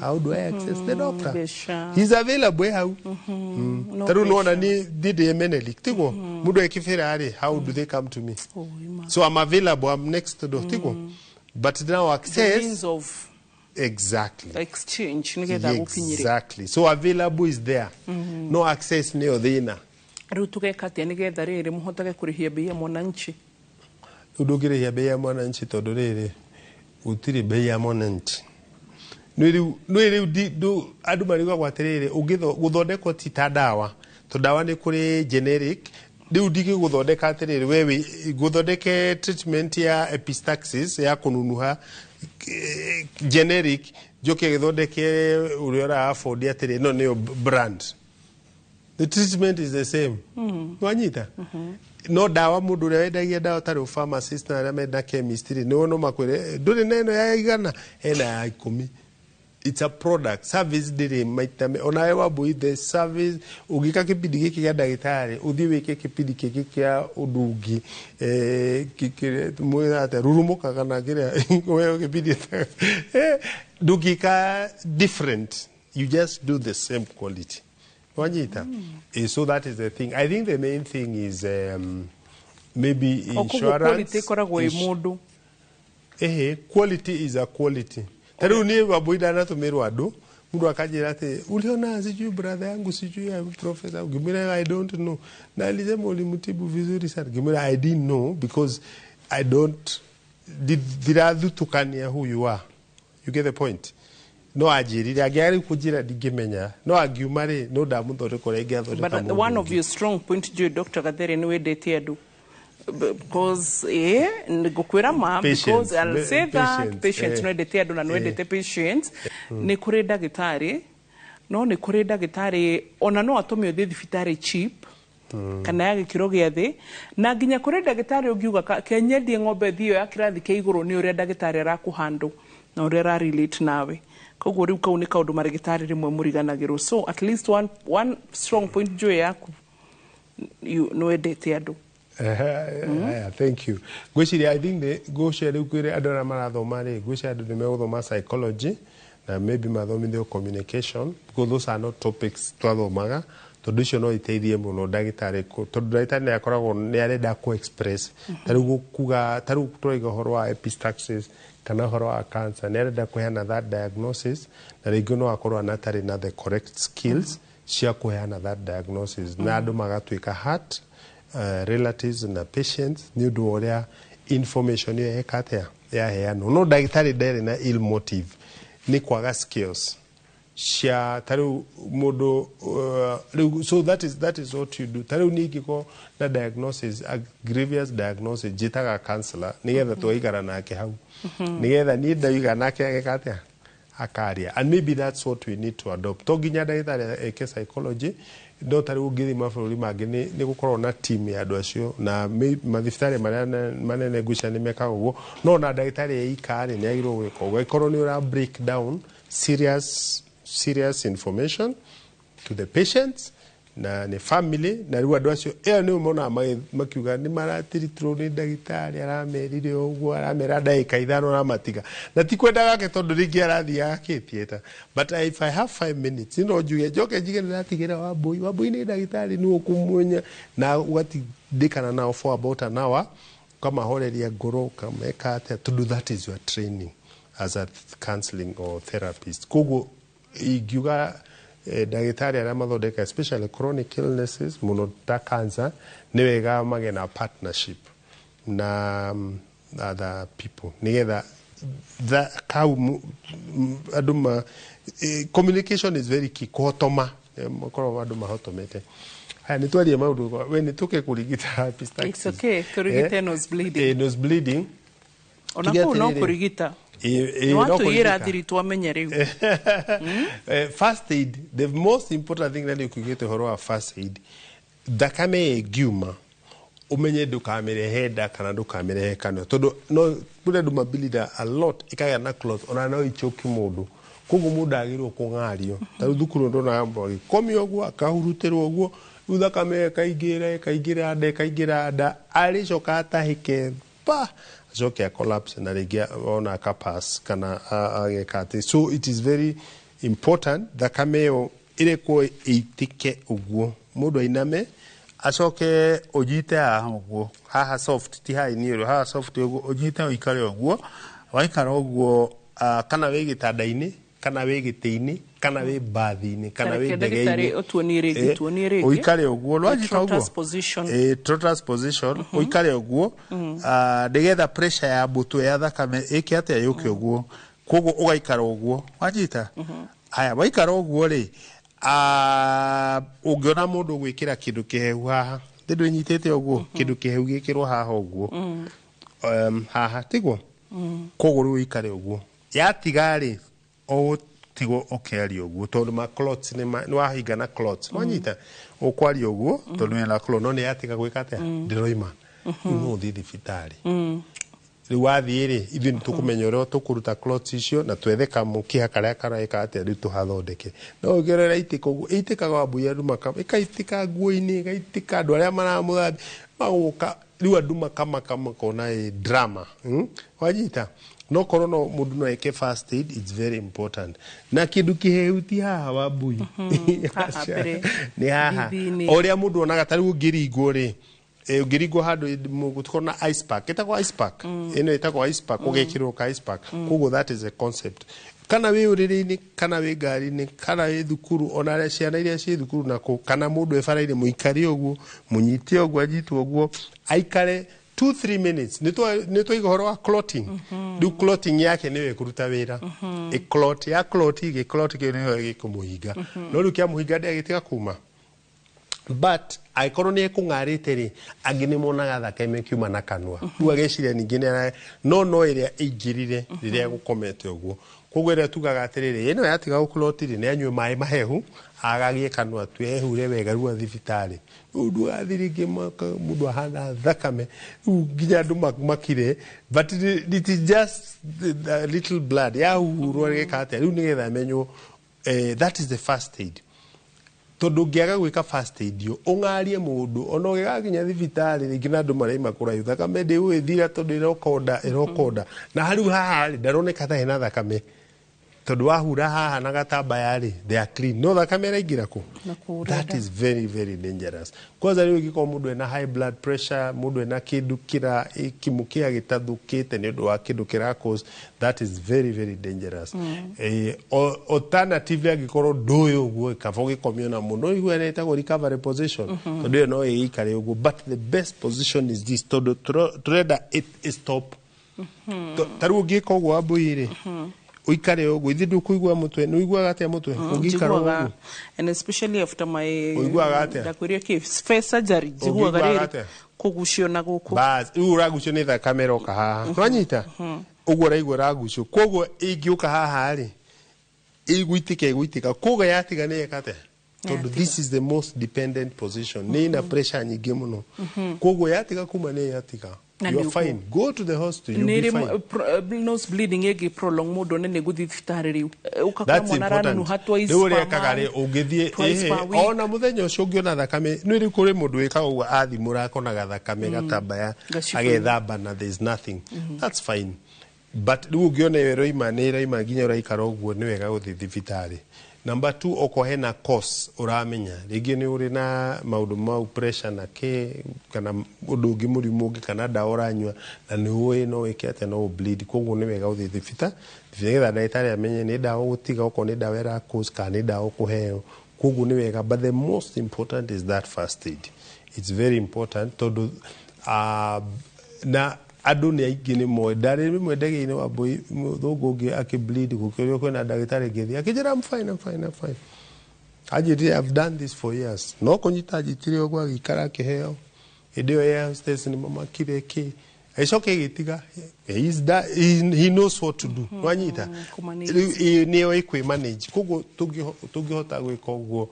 How do I access the doctor? Mbeca. He's available hau. No. Ta rĩu nĩwona ni ndĩ Menelik, tiguo? Mũndũ ekĩbĩra rĩ, how do they come to me? So I'm available, I'm next to door, tiguo? But now The access means of exactly. exchange nigetha gũkinyĩre. Exactly. So available is there, no access nĩyo thĩna. Rĩu tũgeka atĩa nĩgetha rĩrĩ mũhotage kũrĩhia mbei ya mwananchi? Rĩu ndũngĩrĩhia bei ya mwananchi tondũ rĩrĩ gũtirĩ bei ya mwananchi. Nĩ rĩu andũ marigagwo atĩrĩrĩ, gũthondekwo ti ta ndawa, tondũ ndawa nĩ kũrĩ generic. Rĩu ndingĩgũthondeka atĩrĩrĩ we ngũthondeke treatment ya epistaxis ya kũnunuha, generic, njoke gĩthondeke ũrĩa ũra afford atĩrĩ ĩno nĩyo brand. The treatment is the same. Wanyita? No ndawa, mũndũ ũrĩa wendagia ndawa, tarĩu pharmacist na arĩa menda chemistry, nĩo no makwĩre ndũrĩ na ĩno ya 100, hena ya 10. It's a product. Service ndĩrĩ maita onawe Wambui, the service ũngĩka kĩbindi gĩkĩ gĩa ndagĩtarĩ, ũthiĩ wĩke kĩbindi kĩngĩ kĩa ũndũ ũngĩ, mwĩra atĩa rurumũka kana kĩrĩa we kĩbindi, ndũngĩka different. You just do the same quality. Wanyita? So that is the thing. I think the main thing is maybe O koguo insurance. Quality ĩkoragwo ĩ mũndũ. Ehe, quality is a quality. Ta rĩu niĩ Wambui ndanatũmĩrwo andũ, mũndũ akanjĩra atĩ uliona sijui brother yangu, sijui ya professor. Ngĩmwĩra, "I don't know," na alisema ulimtibu vizuri sana. Ngĩmwĩra, "I didn't know because I don't ndirathutũkania who you are." You get the point? No anjĩrire, angĩaga rĩu kũnjĩra ndingĩmenya, no angiuma rĩ, no ndamũthondeka ũrĩa ingĩathondeka But mũndũ one of ũngĩ. your strong point njũĩ, Dr. Gathere, nĩ wendete andũ. Because ngũkwĩra ma Patience, because I'll say that patience, patience, nĩwendete andũ na nĩwendete patients. Nĩ kũrĩ ndagĩtarĩ, no nĩ kũrĩ ndagĩtarĩ ona no atũme ũthiĩ thibitarĩ cheap kana ya gĩkĩro gĩa thĩ, na nginya kũrĩ ndagĩtarĩ ũngiuga kenyendie ng'ombe thiĩ ya kĩrathi kĩa igũrũ, nĩ ũrĩa ndagĩtarĩ arakũhandũ na ũrĩa ararelate nawe. Koguo rĩu kau nĩ kaũndũ marĩgĩtarĩ rĩmwe mũriganagĩrwo. So at least one strong point njũĩ yaku, nĩwendete andũ. Aya, thank you. Ngwĩciria, I think ngwĩciria rĩu kwĩrĩ andũ arĩa marathoma rĩ, ngwĩciria andũ nĩ megũthoma psychology na maybe mathomithio communication, because those are not topics twathomaga, tondũ icio no iteithie mũno ndagĩtarĩ, tondũ ndagĩtarĩ nĩ akoragwo nĩ arenda kũ express, ta rĩu kuga, ta rĩu tũraiga ũhoro wa epistaxis kana ũhoro wa cancer, nĩ arenda kũheana that diagnosis, na rĩngĩ no akorwo anatarĩ na the correct skills cia kũheana that diagnosis, na andũ magatuĩka hurt, relatives na patients, nĩ ũndũ wa ũrĩa information ĩyo eka atĩa yaheanwo. No ndagĩtarĩ ndarĩ na ill motive, nĩ kwaga skills cia ta rĩu mũndũ rĩu. So that is what you do. Ta rĩu niĩ ingĩkorwo na diagnosis, a grievous diagnosis, njĩtaga counselor nĩgetha twaikara nake hau, nĩgetha niĩ ndaiga nake ageka atĩa, akaria. And maybe that's what we need to adopt. To nginya ndagĩtarĩ eke psychology, no ta rĩu ũngĩthiĩ mabũrũri mangĩ nĩ gũkorwo na team ya andũ acio, na mathibitarĩ marĩa manene ngwĩciria nĩ mekaga ũguo. No ona ndagĩtarĩ eika rĩ, nĩ agĩrĩirwo gwĩka ũguo angĩkorwo nĩ ũra break down serious serious information to the patients na nĩ family, na rĩu andũ acio ĩyo nĩo monaga makiuga nĩ maratiritirwo nĩ ndagĩtarĩ, aramerire ũguo, aramera ndagĩka 5 aramatiga, na ti kwenda gake, tondũ rĩngĩ arathiĩ agakĩtiĩta. But if I have 5 minutes, no njuge njoke njige nĩratigĩra Wambui. Wambui nĩ ndagĩtarĩ, nĩ ũkũmwenya na ũgatindĩkana nao for about an hour, ũkamahoreria ngoro, ũkameka atĩa, tondũ that is your training as a counseling or therapist. Koguo ingiuga ndagĩtarĩ arĩa mathondeka especially chronic illnesses mũno ta cancer, nĩ wega magĩe na partnership na other people, nĩgetha kau andũ ma communication is very key, kũhotoma, makorwo andũ mahotomete. Haya, nĩ twarie maũndũ, we nĩ tũke kũrigita epistaxis. It's okay, tũrigite nose bleeding. Nose bleeding. Ona Tuge kũu no atĩrĩrĩ, kũrigita. No Nĩ watũiyĩra kũrigita. Thiri twamenya rĩu. First aid, the most important thing na nĩ ũkiugĩte ũhoro wa first aid, thakame ĩngiuma ũmenye ndũkamĩrehe nda kana ndũkamĩrehe kanua, tondũ no kũrĩ andũ mabilida a lot, ĩkagĩa na clot, ona no ichoki mũndũ. Koguo mũndũ agĩrĩirwo kũng'ario. Ta rĩu thukuru ndonaga agĩkomio ũguo, akahurutĩrwo ũguo, rĩu thakame ĩkaingĩra, ĩkaingĩra nda, ĩkaingĩra nda, arĩcoka atahĩke pa Acoke a collapse na rĩngĩ ona akapass kana ageka atĩ. So it is very important thakame ĩyo ĩrekwo ĩitĩke ũguo, mũndũ ainame, acoke ũnyite haha ũguo, haha soft, ti haha iniũrũ, haha soft ũguo, ũnyite ũikare ũguo. Waikara ũguo, kana wĩ gĩtanda-inĩ, kana wĩ gĩtĩ-inĩ, kana wĩ mbathi-inĩ, kana wĩ Tareke ndagĩtarĩ ndege-inĩ. ũtuonie rĩngĩ, tuonie rĩngĩ. Ũikare ũguo, nĩwanyita ũguo. Trotters position. Trotters position, ũikare ũguo, nĩgetha pressure ya mũtwe ya thakame ĩke atĩa? Yũke ũguo. Koguo ũgaikara ũguo, wanyita? Haya, waikara ũguo rĩ, ũngĩona mũndũ gwĩkĩra kĩndũ kĩhehu haha, thĩ ndwĩnyitĩte ũguo, kĩndũ kĩhehu gĩkĩrwo haha ũguo, haha tiguo. Koguo rĩu ũikare ũguo, yatiga rĩ, ũgũtigwo ũkĩaria ũguo, tondũ ma clots nĩ wahinga na clots, wanyita? Ũkwaria ũguo tondũ wĩna clot, no nĩ yatiga gwĩka atĩa? Ndĩroima. Rĩu no ũthiĩ thibitarĩ. Rĩu wathiĩ rĩ, ithuĩ nĩ tũkũmenya ũrĩa tũkũruta clots icio na twethe kamũkiha karĩa kareka atĩa, rĩu tũhathondeke. No ũngĩrora ĩitĩka ũguo, ĩitĩkaga wambui, andũ ĩkaitĩka nguo-inĩ, ĩgaitĩka andũ arĩa maramũthambia magoka, rĩu andũ makamaka makona ĩ drama, Wanyita? No korwo no mũndũ no eke first aid, it's very important. Na kĩndũ kĩhehu ti haha, wambui. Haha mbere. Nĩ haha. Thithi-inĩ. O ũrĩa mũndũ onaga ta rĩu ũngĩringwo rĩ, ũngĩringwo handũ gũtikorwo na ice pack, ĩtagwo ice pack, ĩno ĩtagwo ice pack, ũgekĩrwo ka ice pack. Koguo that is a concept. Kana wĩ ũrĩrĩ-inĩ, kana wĩ ngari-inĩ, kana wĩ thukuru, ona arĩa ciana iria ciĩ thukuru nako, kana mũndũ e bara-inĩ, mũikare ũguo, mũnyite ũguo, anyitwo ũguo, aikare 2-3 minutes. Nĩ twaiga ũhoro wa clotting. Rĩu clotting yake nĩyo ĩkũruta wĩra. Ĩ clot ya clot, gĩ clot kĩu nĩyo gĩkũmũhinga, no rĩu kĩamũhinga ndĩagĩtiga kuma. But angĩkorwo nĩ ekũng'arĩte rĩ, angĩ nĩ monaga thakame ĩkiuma na kanua, rĩu ageciria ningĩ nĩ no ĩrĩa ĩingĩrire rĩrĩa gũkomete ũguo. Koguo ĩrĩa tugaga atĩrĩrĩ, ĩno yatiga gũclot rĩ, nĩ anyue maĩ mahehu, agagie kanua tu, ehure wega, rĩu athiĩ thibitarĩ. Rĩu ndũgathiĩ rĩngĩ mũndũ ahana thakame, rĩu nginya andũ makire, but it is just the little blood yahuhurwo gĩka atĩa rĩu nĩgetha amenywo. That is the first aid, tondũ ũngĩaga gwĩka first aid yo ũng'arie mũndũ, ona ũgĩgakinya thibitarĩ rĩngĩ na andũ maraima kũraihu, thakame ndĩgũgĩthira tondũ ĩrokonda ĩrokonda, na hariu haha rĩ, ndaroneka ta hena thakame, tondũ wahura haha na gatambaya rĩ, they are clean, no thakame ĩraingĩra kũ? Na kũrĩa That nda. is very very dangerous. Kwanza rĩu ĩngĩkorwo mũndũ ena high blood pressure, mũndũ ena kĩndũ kĩra kĩmũkĩa gĩtathũkĩte nĩ ũndũ wa kĩndũ kĩra cause, that is very very dangerous. Alternatively, angĩkorwo ndũĩ ũguo, kaba ũgĩkomio na mũndũ ũigua ĩrĩa ĩtagwo recovery position, tondũ ĩyo no ĩikare ũguo, but the best position is this, tondũ tũrenda it stop. Ta rĩu ũngĩka ũguo, wambui rĩ, ũikare ũguo, ithe ndũkũigua mũtwe? Nĩ ũiguaga atĩa mũtwe ũngĩikara ũguo? Njiguaga, and especially after my Ũiguaga atĩa? Ndakwĩria kĩ face surgery, njiguaga Ũngĩiguaga rĩrĩ atĩa? kũgucio na gũkũ. Bas, rĩu ũragucio nĩ thakame ĩroka haha, nwanyita ũguo? Ũraigua ĩragucio, koguo ĩngĩũka haha rĩ, ĩgũitĩka ĩgũitĩka, koguo yatiga nĩ ĩka atĩa? Tondũ this is the most dependent position, nĩ ina pressure nyingĩ mũno. Koguo yatiga kuma nĩ yatiga, Na you are nĩ fine, go to the hospital, you'll be nĩ fine. rĩ nose bleeding ĩngĩ prolong mũndũ nĩ gũthiĩ thibitarĩ rĩu? Ũgakora That's mwana important. aranunuha twice Rĩu ũrĩa per ekaga rĩ, month, ũngĩthiĩ twice per week. Ona mũthenya ũcio ũngĩona thakame nĩ rĩu, kũrĩ mũndũ wĩkaga ũguo, athimũra akonaga thakame gatambaya, Gacuba-inĩ. agethamba na there is nothing, that's fine. But rĩu ũngĩona ĩyo ĩroima, nĩ ĩraima nginya ũraikara ũguo, nĩ wega gũthiĩ thibitarĩ. Number two, okorwo hena cause ũramenya rĩngĩ nĩ ũrĩ na maũndũ mau, pressure na kĩ, kana ũndũ ũngĩ, mũrimũ ũngĩ, kana ndawa ũranyua na nĩ ũĩ no wĩke atĩa, no ũbleed, koguo nĩ wega ũthiĩ thibitarĩ nĩgetha ndagĩtarĩ amenye nĩ ndawa ũgũtiga, okorwo nĩ ndawa ĩra cause kana nĩ ndawa ũkũheo. Koguo nĩ wega, but the most important is that first aid. It's very important, tondũ na andũ nĩ aingĩ nĩ moĩ. Ndarĩ rĩmwe ndege-inĩ, wambui, mũthũngũ ũngĩ akĩbleed, gũkĩũrio kwĩna ndagĩtarĩ, ngĩthiĩ, akĩnjĩra, "I'm fine, I'm fine, I'm fine." Anjĩrire, "I've done this for years." No kũnyita anjitire ũguo, agĩikara akĩheo. Hĩndĩ ĩyo air hostess nĩ mamakire kĩ, agĩcoka ĩgĩtiga. He knows what to do, nwanyita? Kũmanage. Rĩu nĩyo ĩkwĩ manage. Koguo tũngĩhota gwĩka ũguo,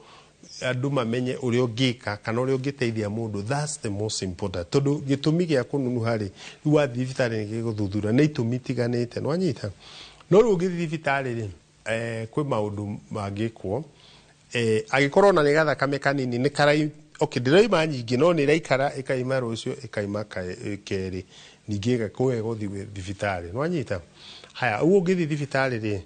andũ mamenye ũrĩa ũngĩka kana ũrĩa ũngĩteithia mũndũ, that's the most important, tondũ gĩtũmi gĩa kũnunuha rĩ, rĩu wathiĩ thibitarĩ nĩ gĩgũthuthura nĩ itũmi itiganĩte, nwanyita? No rĩu ũngĩthiĩ thibitarĩ rĩ, kwĩ maũndũ mangĩkwo. Angĩkorwo ona nĩ gathakame kanini nĩ karai, okay, ndĩraima nyingĩ, no nĩ ĩraikara ĩkaima rũciũ, ĩkaima kerĩ, Ningĩ ĩgakũhe gũthiĩ thibitarĩ. Nĩwanyita? Haya, ũguo ũngĩthiĩ thibitarĩ rĩ,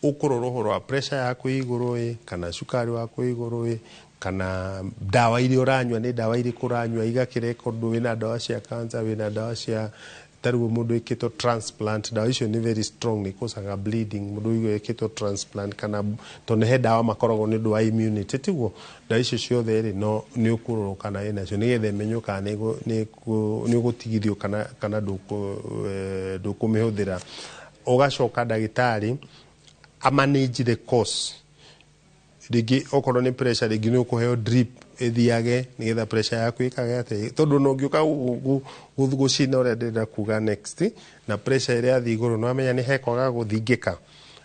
ũkũrora ũhoro wa pressure yaku ĩ igũrũ ĩ, kana cukari waku ĩ igũrũ ĩ, kana ndawa iria ũranyua nĩ ndawa irĩkũ ũranyua, igakĩrekondwo wĩna ndawa cia cancer, wĩna ndawa cia ta rĩu mũndũ ĩkĩtwo transplant, ndawa icio nĩ very strong, nĩ causaga bleeding. Mũndũ ĩkĩtwo transplant kana tondũ he ndawa makoragwo nĩ ũndũ wa immunity, tiguo? Ndawa icio ciothe rĩ, no nĩ ũkũrorwo kana ĩnacio nĩgetha ĩmenywo kana nĩ ũgũtigithio kana ndũkũmĩhũthĩra. Ũgacoka ndagĩtarĩ amanage the cause. Rĩngĩ okorwo nĩ pressure, rĩngĩ nĩ ũkũheo drip ĩthiage nĩgetha pressure yaku ĩkage atĩ, tondũ no ũngĩũka gũcina ũrĩa ndĩrenda kuga next na pressure ĩrĩa yathiĩ igũrũ, nĩwamenya nĩ hekwaga gũthingĩka.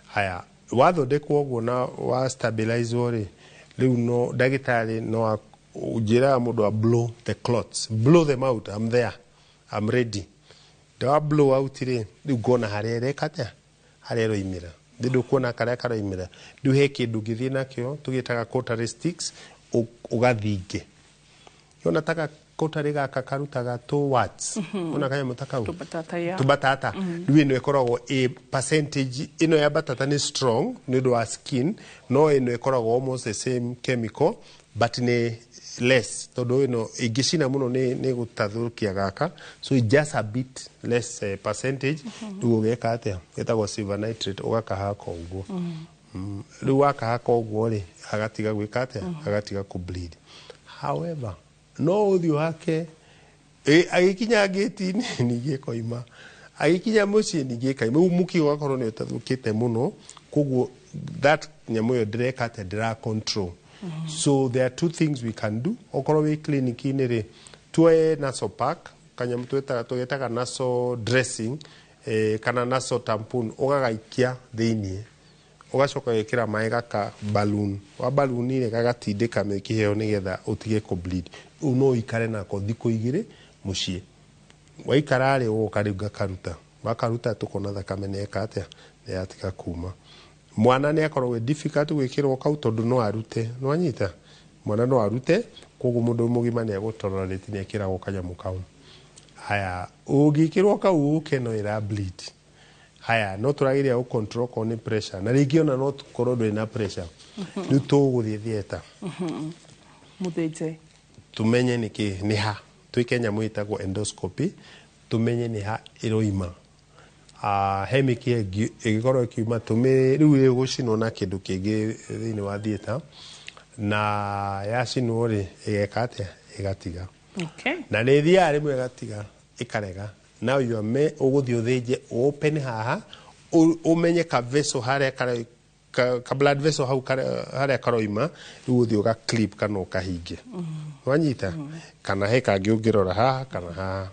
Haya, wathondekwo ũguo na wa stabilize rĩ, rĩu no ndagĩtarĩ no njĩraga mũndũ a blow the clots, blow them out. I'm there, I'm ready. Ndawa blow out rĩ, rĩu ngona harĩa ĩreka atĩa, harĩa ĩroimĩra. Nĩ ndũkuona karĩa karoimĩra. Rĩu he kĩndũ ũngĩthiĩ nakĩo tũgĩtaga cautery sticks, ũgathinge. Yona taka cautery gaka karutaga 2 watts. Ona kanyamũ ta kau Tũbatata, yeah. Tũbatata. Rĩu ĩno ĩkoragwo ĩ percentage ĩno ya batata nĩ strong nĩ ũndũ wa skin, no ĩno ĩkoragwo almost the same chemical but nĩ less, tondũ ĩno ĩngĩcina mũno nĩ gũtathũkia gaka, so it's just a bit less percentage. Rĩu ũgeka atĩa, ĩtagwo silver nitrate, ũgakahaka ũguo. Rĩu wakahaka ũguo rĩ, agatiga gwĩka atĩa, agatiga kũ bleed. However, no ũthiĩ ũhake, agĩkinya ngĩti-inĩ ningĩ ĩkoima, agĩkinya mũciĩ ningĩ ĩkaima. Rĩu mũkigo ũgakorwo nĩ ũtathũkĩte mũno, koguo that nyamũ ĩyo ndĩreka atĩa, ndĩra control. So there are two things we can do. Okorwo wĩ clinic-inĩ rĩ, tuoe nasal pack, kanyamũ tũgetaga nasal dressing, kana nasal tampon, ũgagaikia thĩiniĩ, ũgacoka ũgekĩra maĩ gaka balloon, wa balloon rĩ, gagatindĩka mĩkiha ĩyo nĩgetha ũtige kũ bleed. Rĩu no ũikare nako thikũ 2 mũciĩ. Waikara rĩ, ũgoka rĩu ngakaruta, wakaruta tũkona thakame nĩ eka atĩa, nĩ yatiga kuma. Mwana nĩ akoragwo difficult gwĩkĩrwo kau tondũ no arute, nĩwanyita? Mwana no arute, koguo mũndũ mũgima nĩ egũtolerate, nĩ ekĩragwo kanyamũ kau. Haya, ũngĩkĩrwo kau ũke no ĩra bleed. Haya, no tũrageria gũ control okorwo nĩ pressure, na rĩngĩ ona no tũkorwo ndũrĩ na pressure. Rĩu tũgũthiĩ theatre. Mũthĩnje. Tumenye nĩkĩ nĩ ha, twĩke nyamũ ĩtagwo endoscopy, tumenye nĩ ha ĩroima. He mĩkiha ĩngĩ ĩngĩkorwo ĩkiuma, rĩu ĩgũcinwo na kĩndũ kĩngĩ thĩinĩ wa theatre, na yacinwo rĩ, ĩgeka atĩa, ĩgatiga. Na nĩ ĩthiaga rĩmwe ĩgatiga, ĩkarega. Now you are me ũgũthiĩ ũthĩnje, open haha, ũmenye ka vessel harĩa ka blood vessel hau harĩa karoima, rĩu ũthiĩ ũga clip kana ũkahinge. Wanyita? Kana he kangĩ ũngĩrora haha kana haha.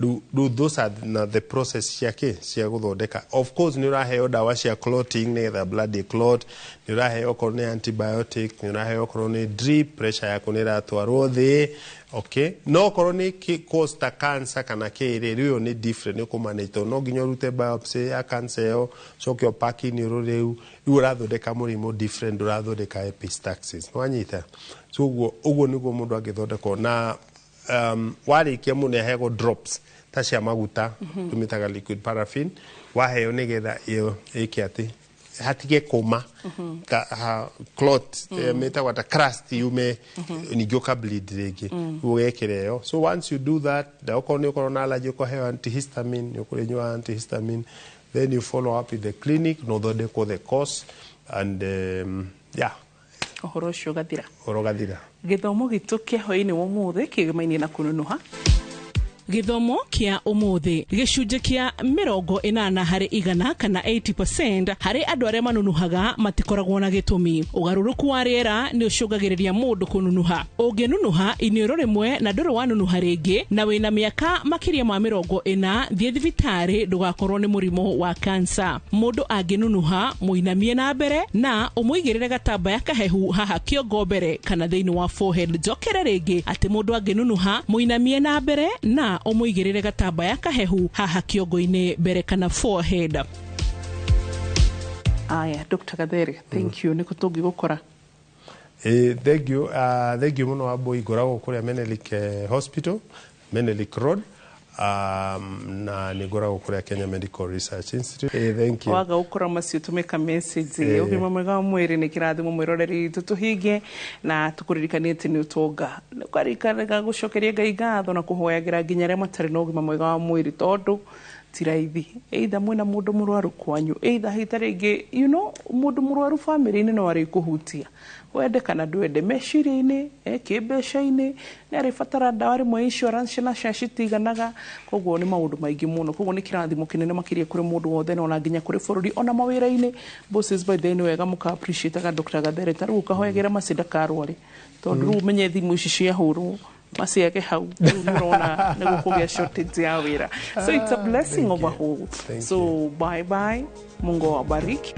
Rĩu those are na the process cia kĩ, cia gũthondeka. Of course nĩ ũraheo ndawa cia clotting nĩgetha blood clot, nĩ ũraheo okorwo nĩ antibiotic, nĩ ũraheo okorwo nĩ drip, pressure yaku nĩ ĩratwarwo thĩ. Okay, no okorwo nĩ cause ta cancer kana kĩ rĩ, rĩu ĩyo nĩ different, nĩ ũkũmanage tondũ no nginya ũrute biopsy ya cancer ĩyo, ũcoke ũpack iniũrũ rĩu, rĩu ũrathondeka mũrimũ different, ndũrathondeka epistaxis. Nĩwanyita? So ũguo nĩguo mũndũ angĩthondekwo. Na warĩkia mũndũ nĩaheagwo drops ta cia maguta, tũmĩtaga liquid paraffin, waheo nĩgetha ĩyo ĩke atĩ hatige kũma, ka, ha, clot, mĩtagwo ta crust yume, ningĩ ũka bleed rĩngĩ. Rĩu ũgekĩra ĩyo. So once you do that, na okorwo nĩ ũkorwo na allergy, ũkaheo antihistamine, nĩ ũkũrĩnyua antihistamine, then you follow up with the clinic na ũthondekwo the course and yeah. Ũhoro ũcio ũgathira. Ũhoro ũgathira. Gĩthomo gitũ kĩa hwaĩ-inĩ wa ũmũthĩ kĩgemaine na kũnunuha. Gĩthomo kĩa ũmũthĩ gĩcunjĩ kĩa 80% kana 80% harĩ andũ arĩa manunuhaga matikoragwo na gĩtũmi. Ũgarũrũku wa rĩera nĩ ũcũngagĩrĩria mũndũ kũnunuha. Ũngĩnunuha iniũrũ rĩmwe na ndũrĩ wanunuha rĩngĩ na wĩna mĩaka makĩria ma 40, thiĩ thibitarĩ ndũgakorwo nĩ mũrimũ wa kansa. Mũndũ angĩnunuha mũinamie na mbere na ũmũigĩrĩre gatambaya kahehu haha kĩongo mbere kana thĩinĩ wa forehead. Njokere rĩngĩ atĩ mũndũ angĩnunuha mũinamie na mbere na ũmũigĩrĩre gatambaya kahehu haha kĩongo-inĩ mbere kana forehead. Aya, Dr. Gathere, thank you. Nĩkũ tũngĩgũkora? Thank you. Thank you mũno Wambui. Ngoragwo kũrĩa Menelik Hospital, Menelik Road. Na nĩ ngoragwo kũrĩa Kenya Medical Research Institute. Thank you. Waga gũkora macio tũmĩka message. Ũgima mwega wa mwĩrĩ nĩ kĩrathimo, mwĩroreri witũ, tũhinge na tũkũririkanie atĩ nĩ ũtonga, ũkaririkanaga gũcokeria Ngai ngatho na kũhoyagĩra nginya arĩa matarĩ na ũgima mwega wa mwĩrĩ, tondũ ti raithi, either mwĩna mũndũ mũrwaru kwanyu, either hita rĩngĩ mũndũ mũrwaru bamĩrĩ-inĩ no arĩkũhutia wende kana ndwende, meciria-inĩ, kĩmbeca-inĩ, nĩ arĩbatara ndawa rĩmwe, insurance na cia citiganaga, koguo nĩ maũndũ maingĩ mũno. Koguo nĩ kĩrathimo kĩnene makĩria kũrĩ mũndũ wothe na ona nginya kũrĩ bũrũri, ona mawĩra-inĩ. Bosses, by the way, nĩ wega mũka appreciate Dr. Gathere. Ta rĩu ũkahoyagĩra Mercy ndakarware, tondũ rĩu ũmenye thimũ ici ciahũrwo maciage hau rĩu nĩ ũrona nĩ gũkũgĩa shortage ya wĩra. So it's a blessing of a whole. Thank So bye bye, Mungu awabariki.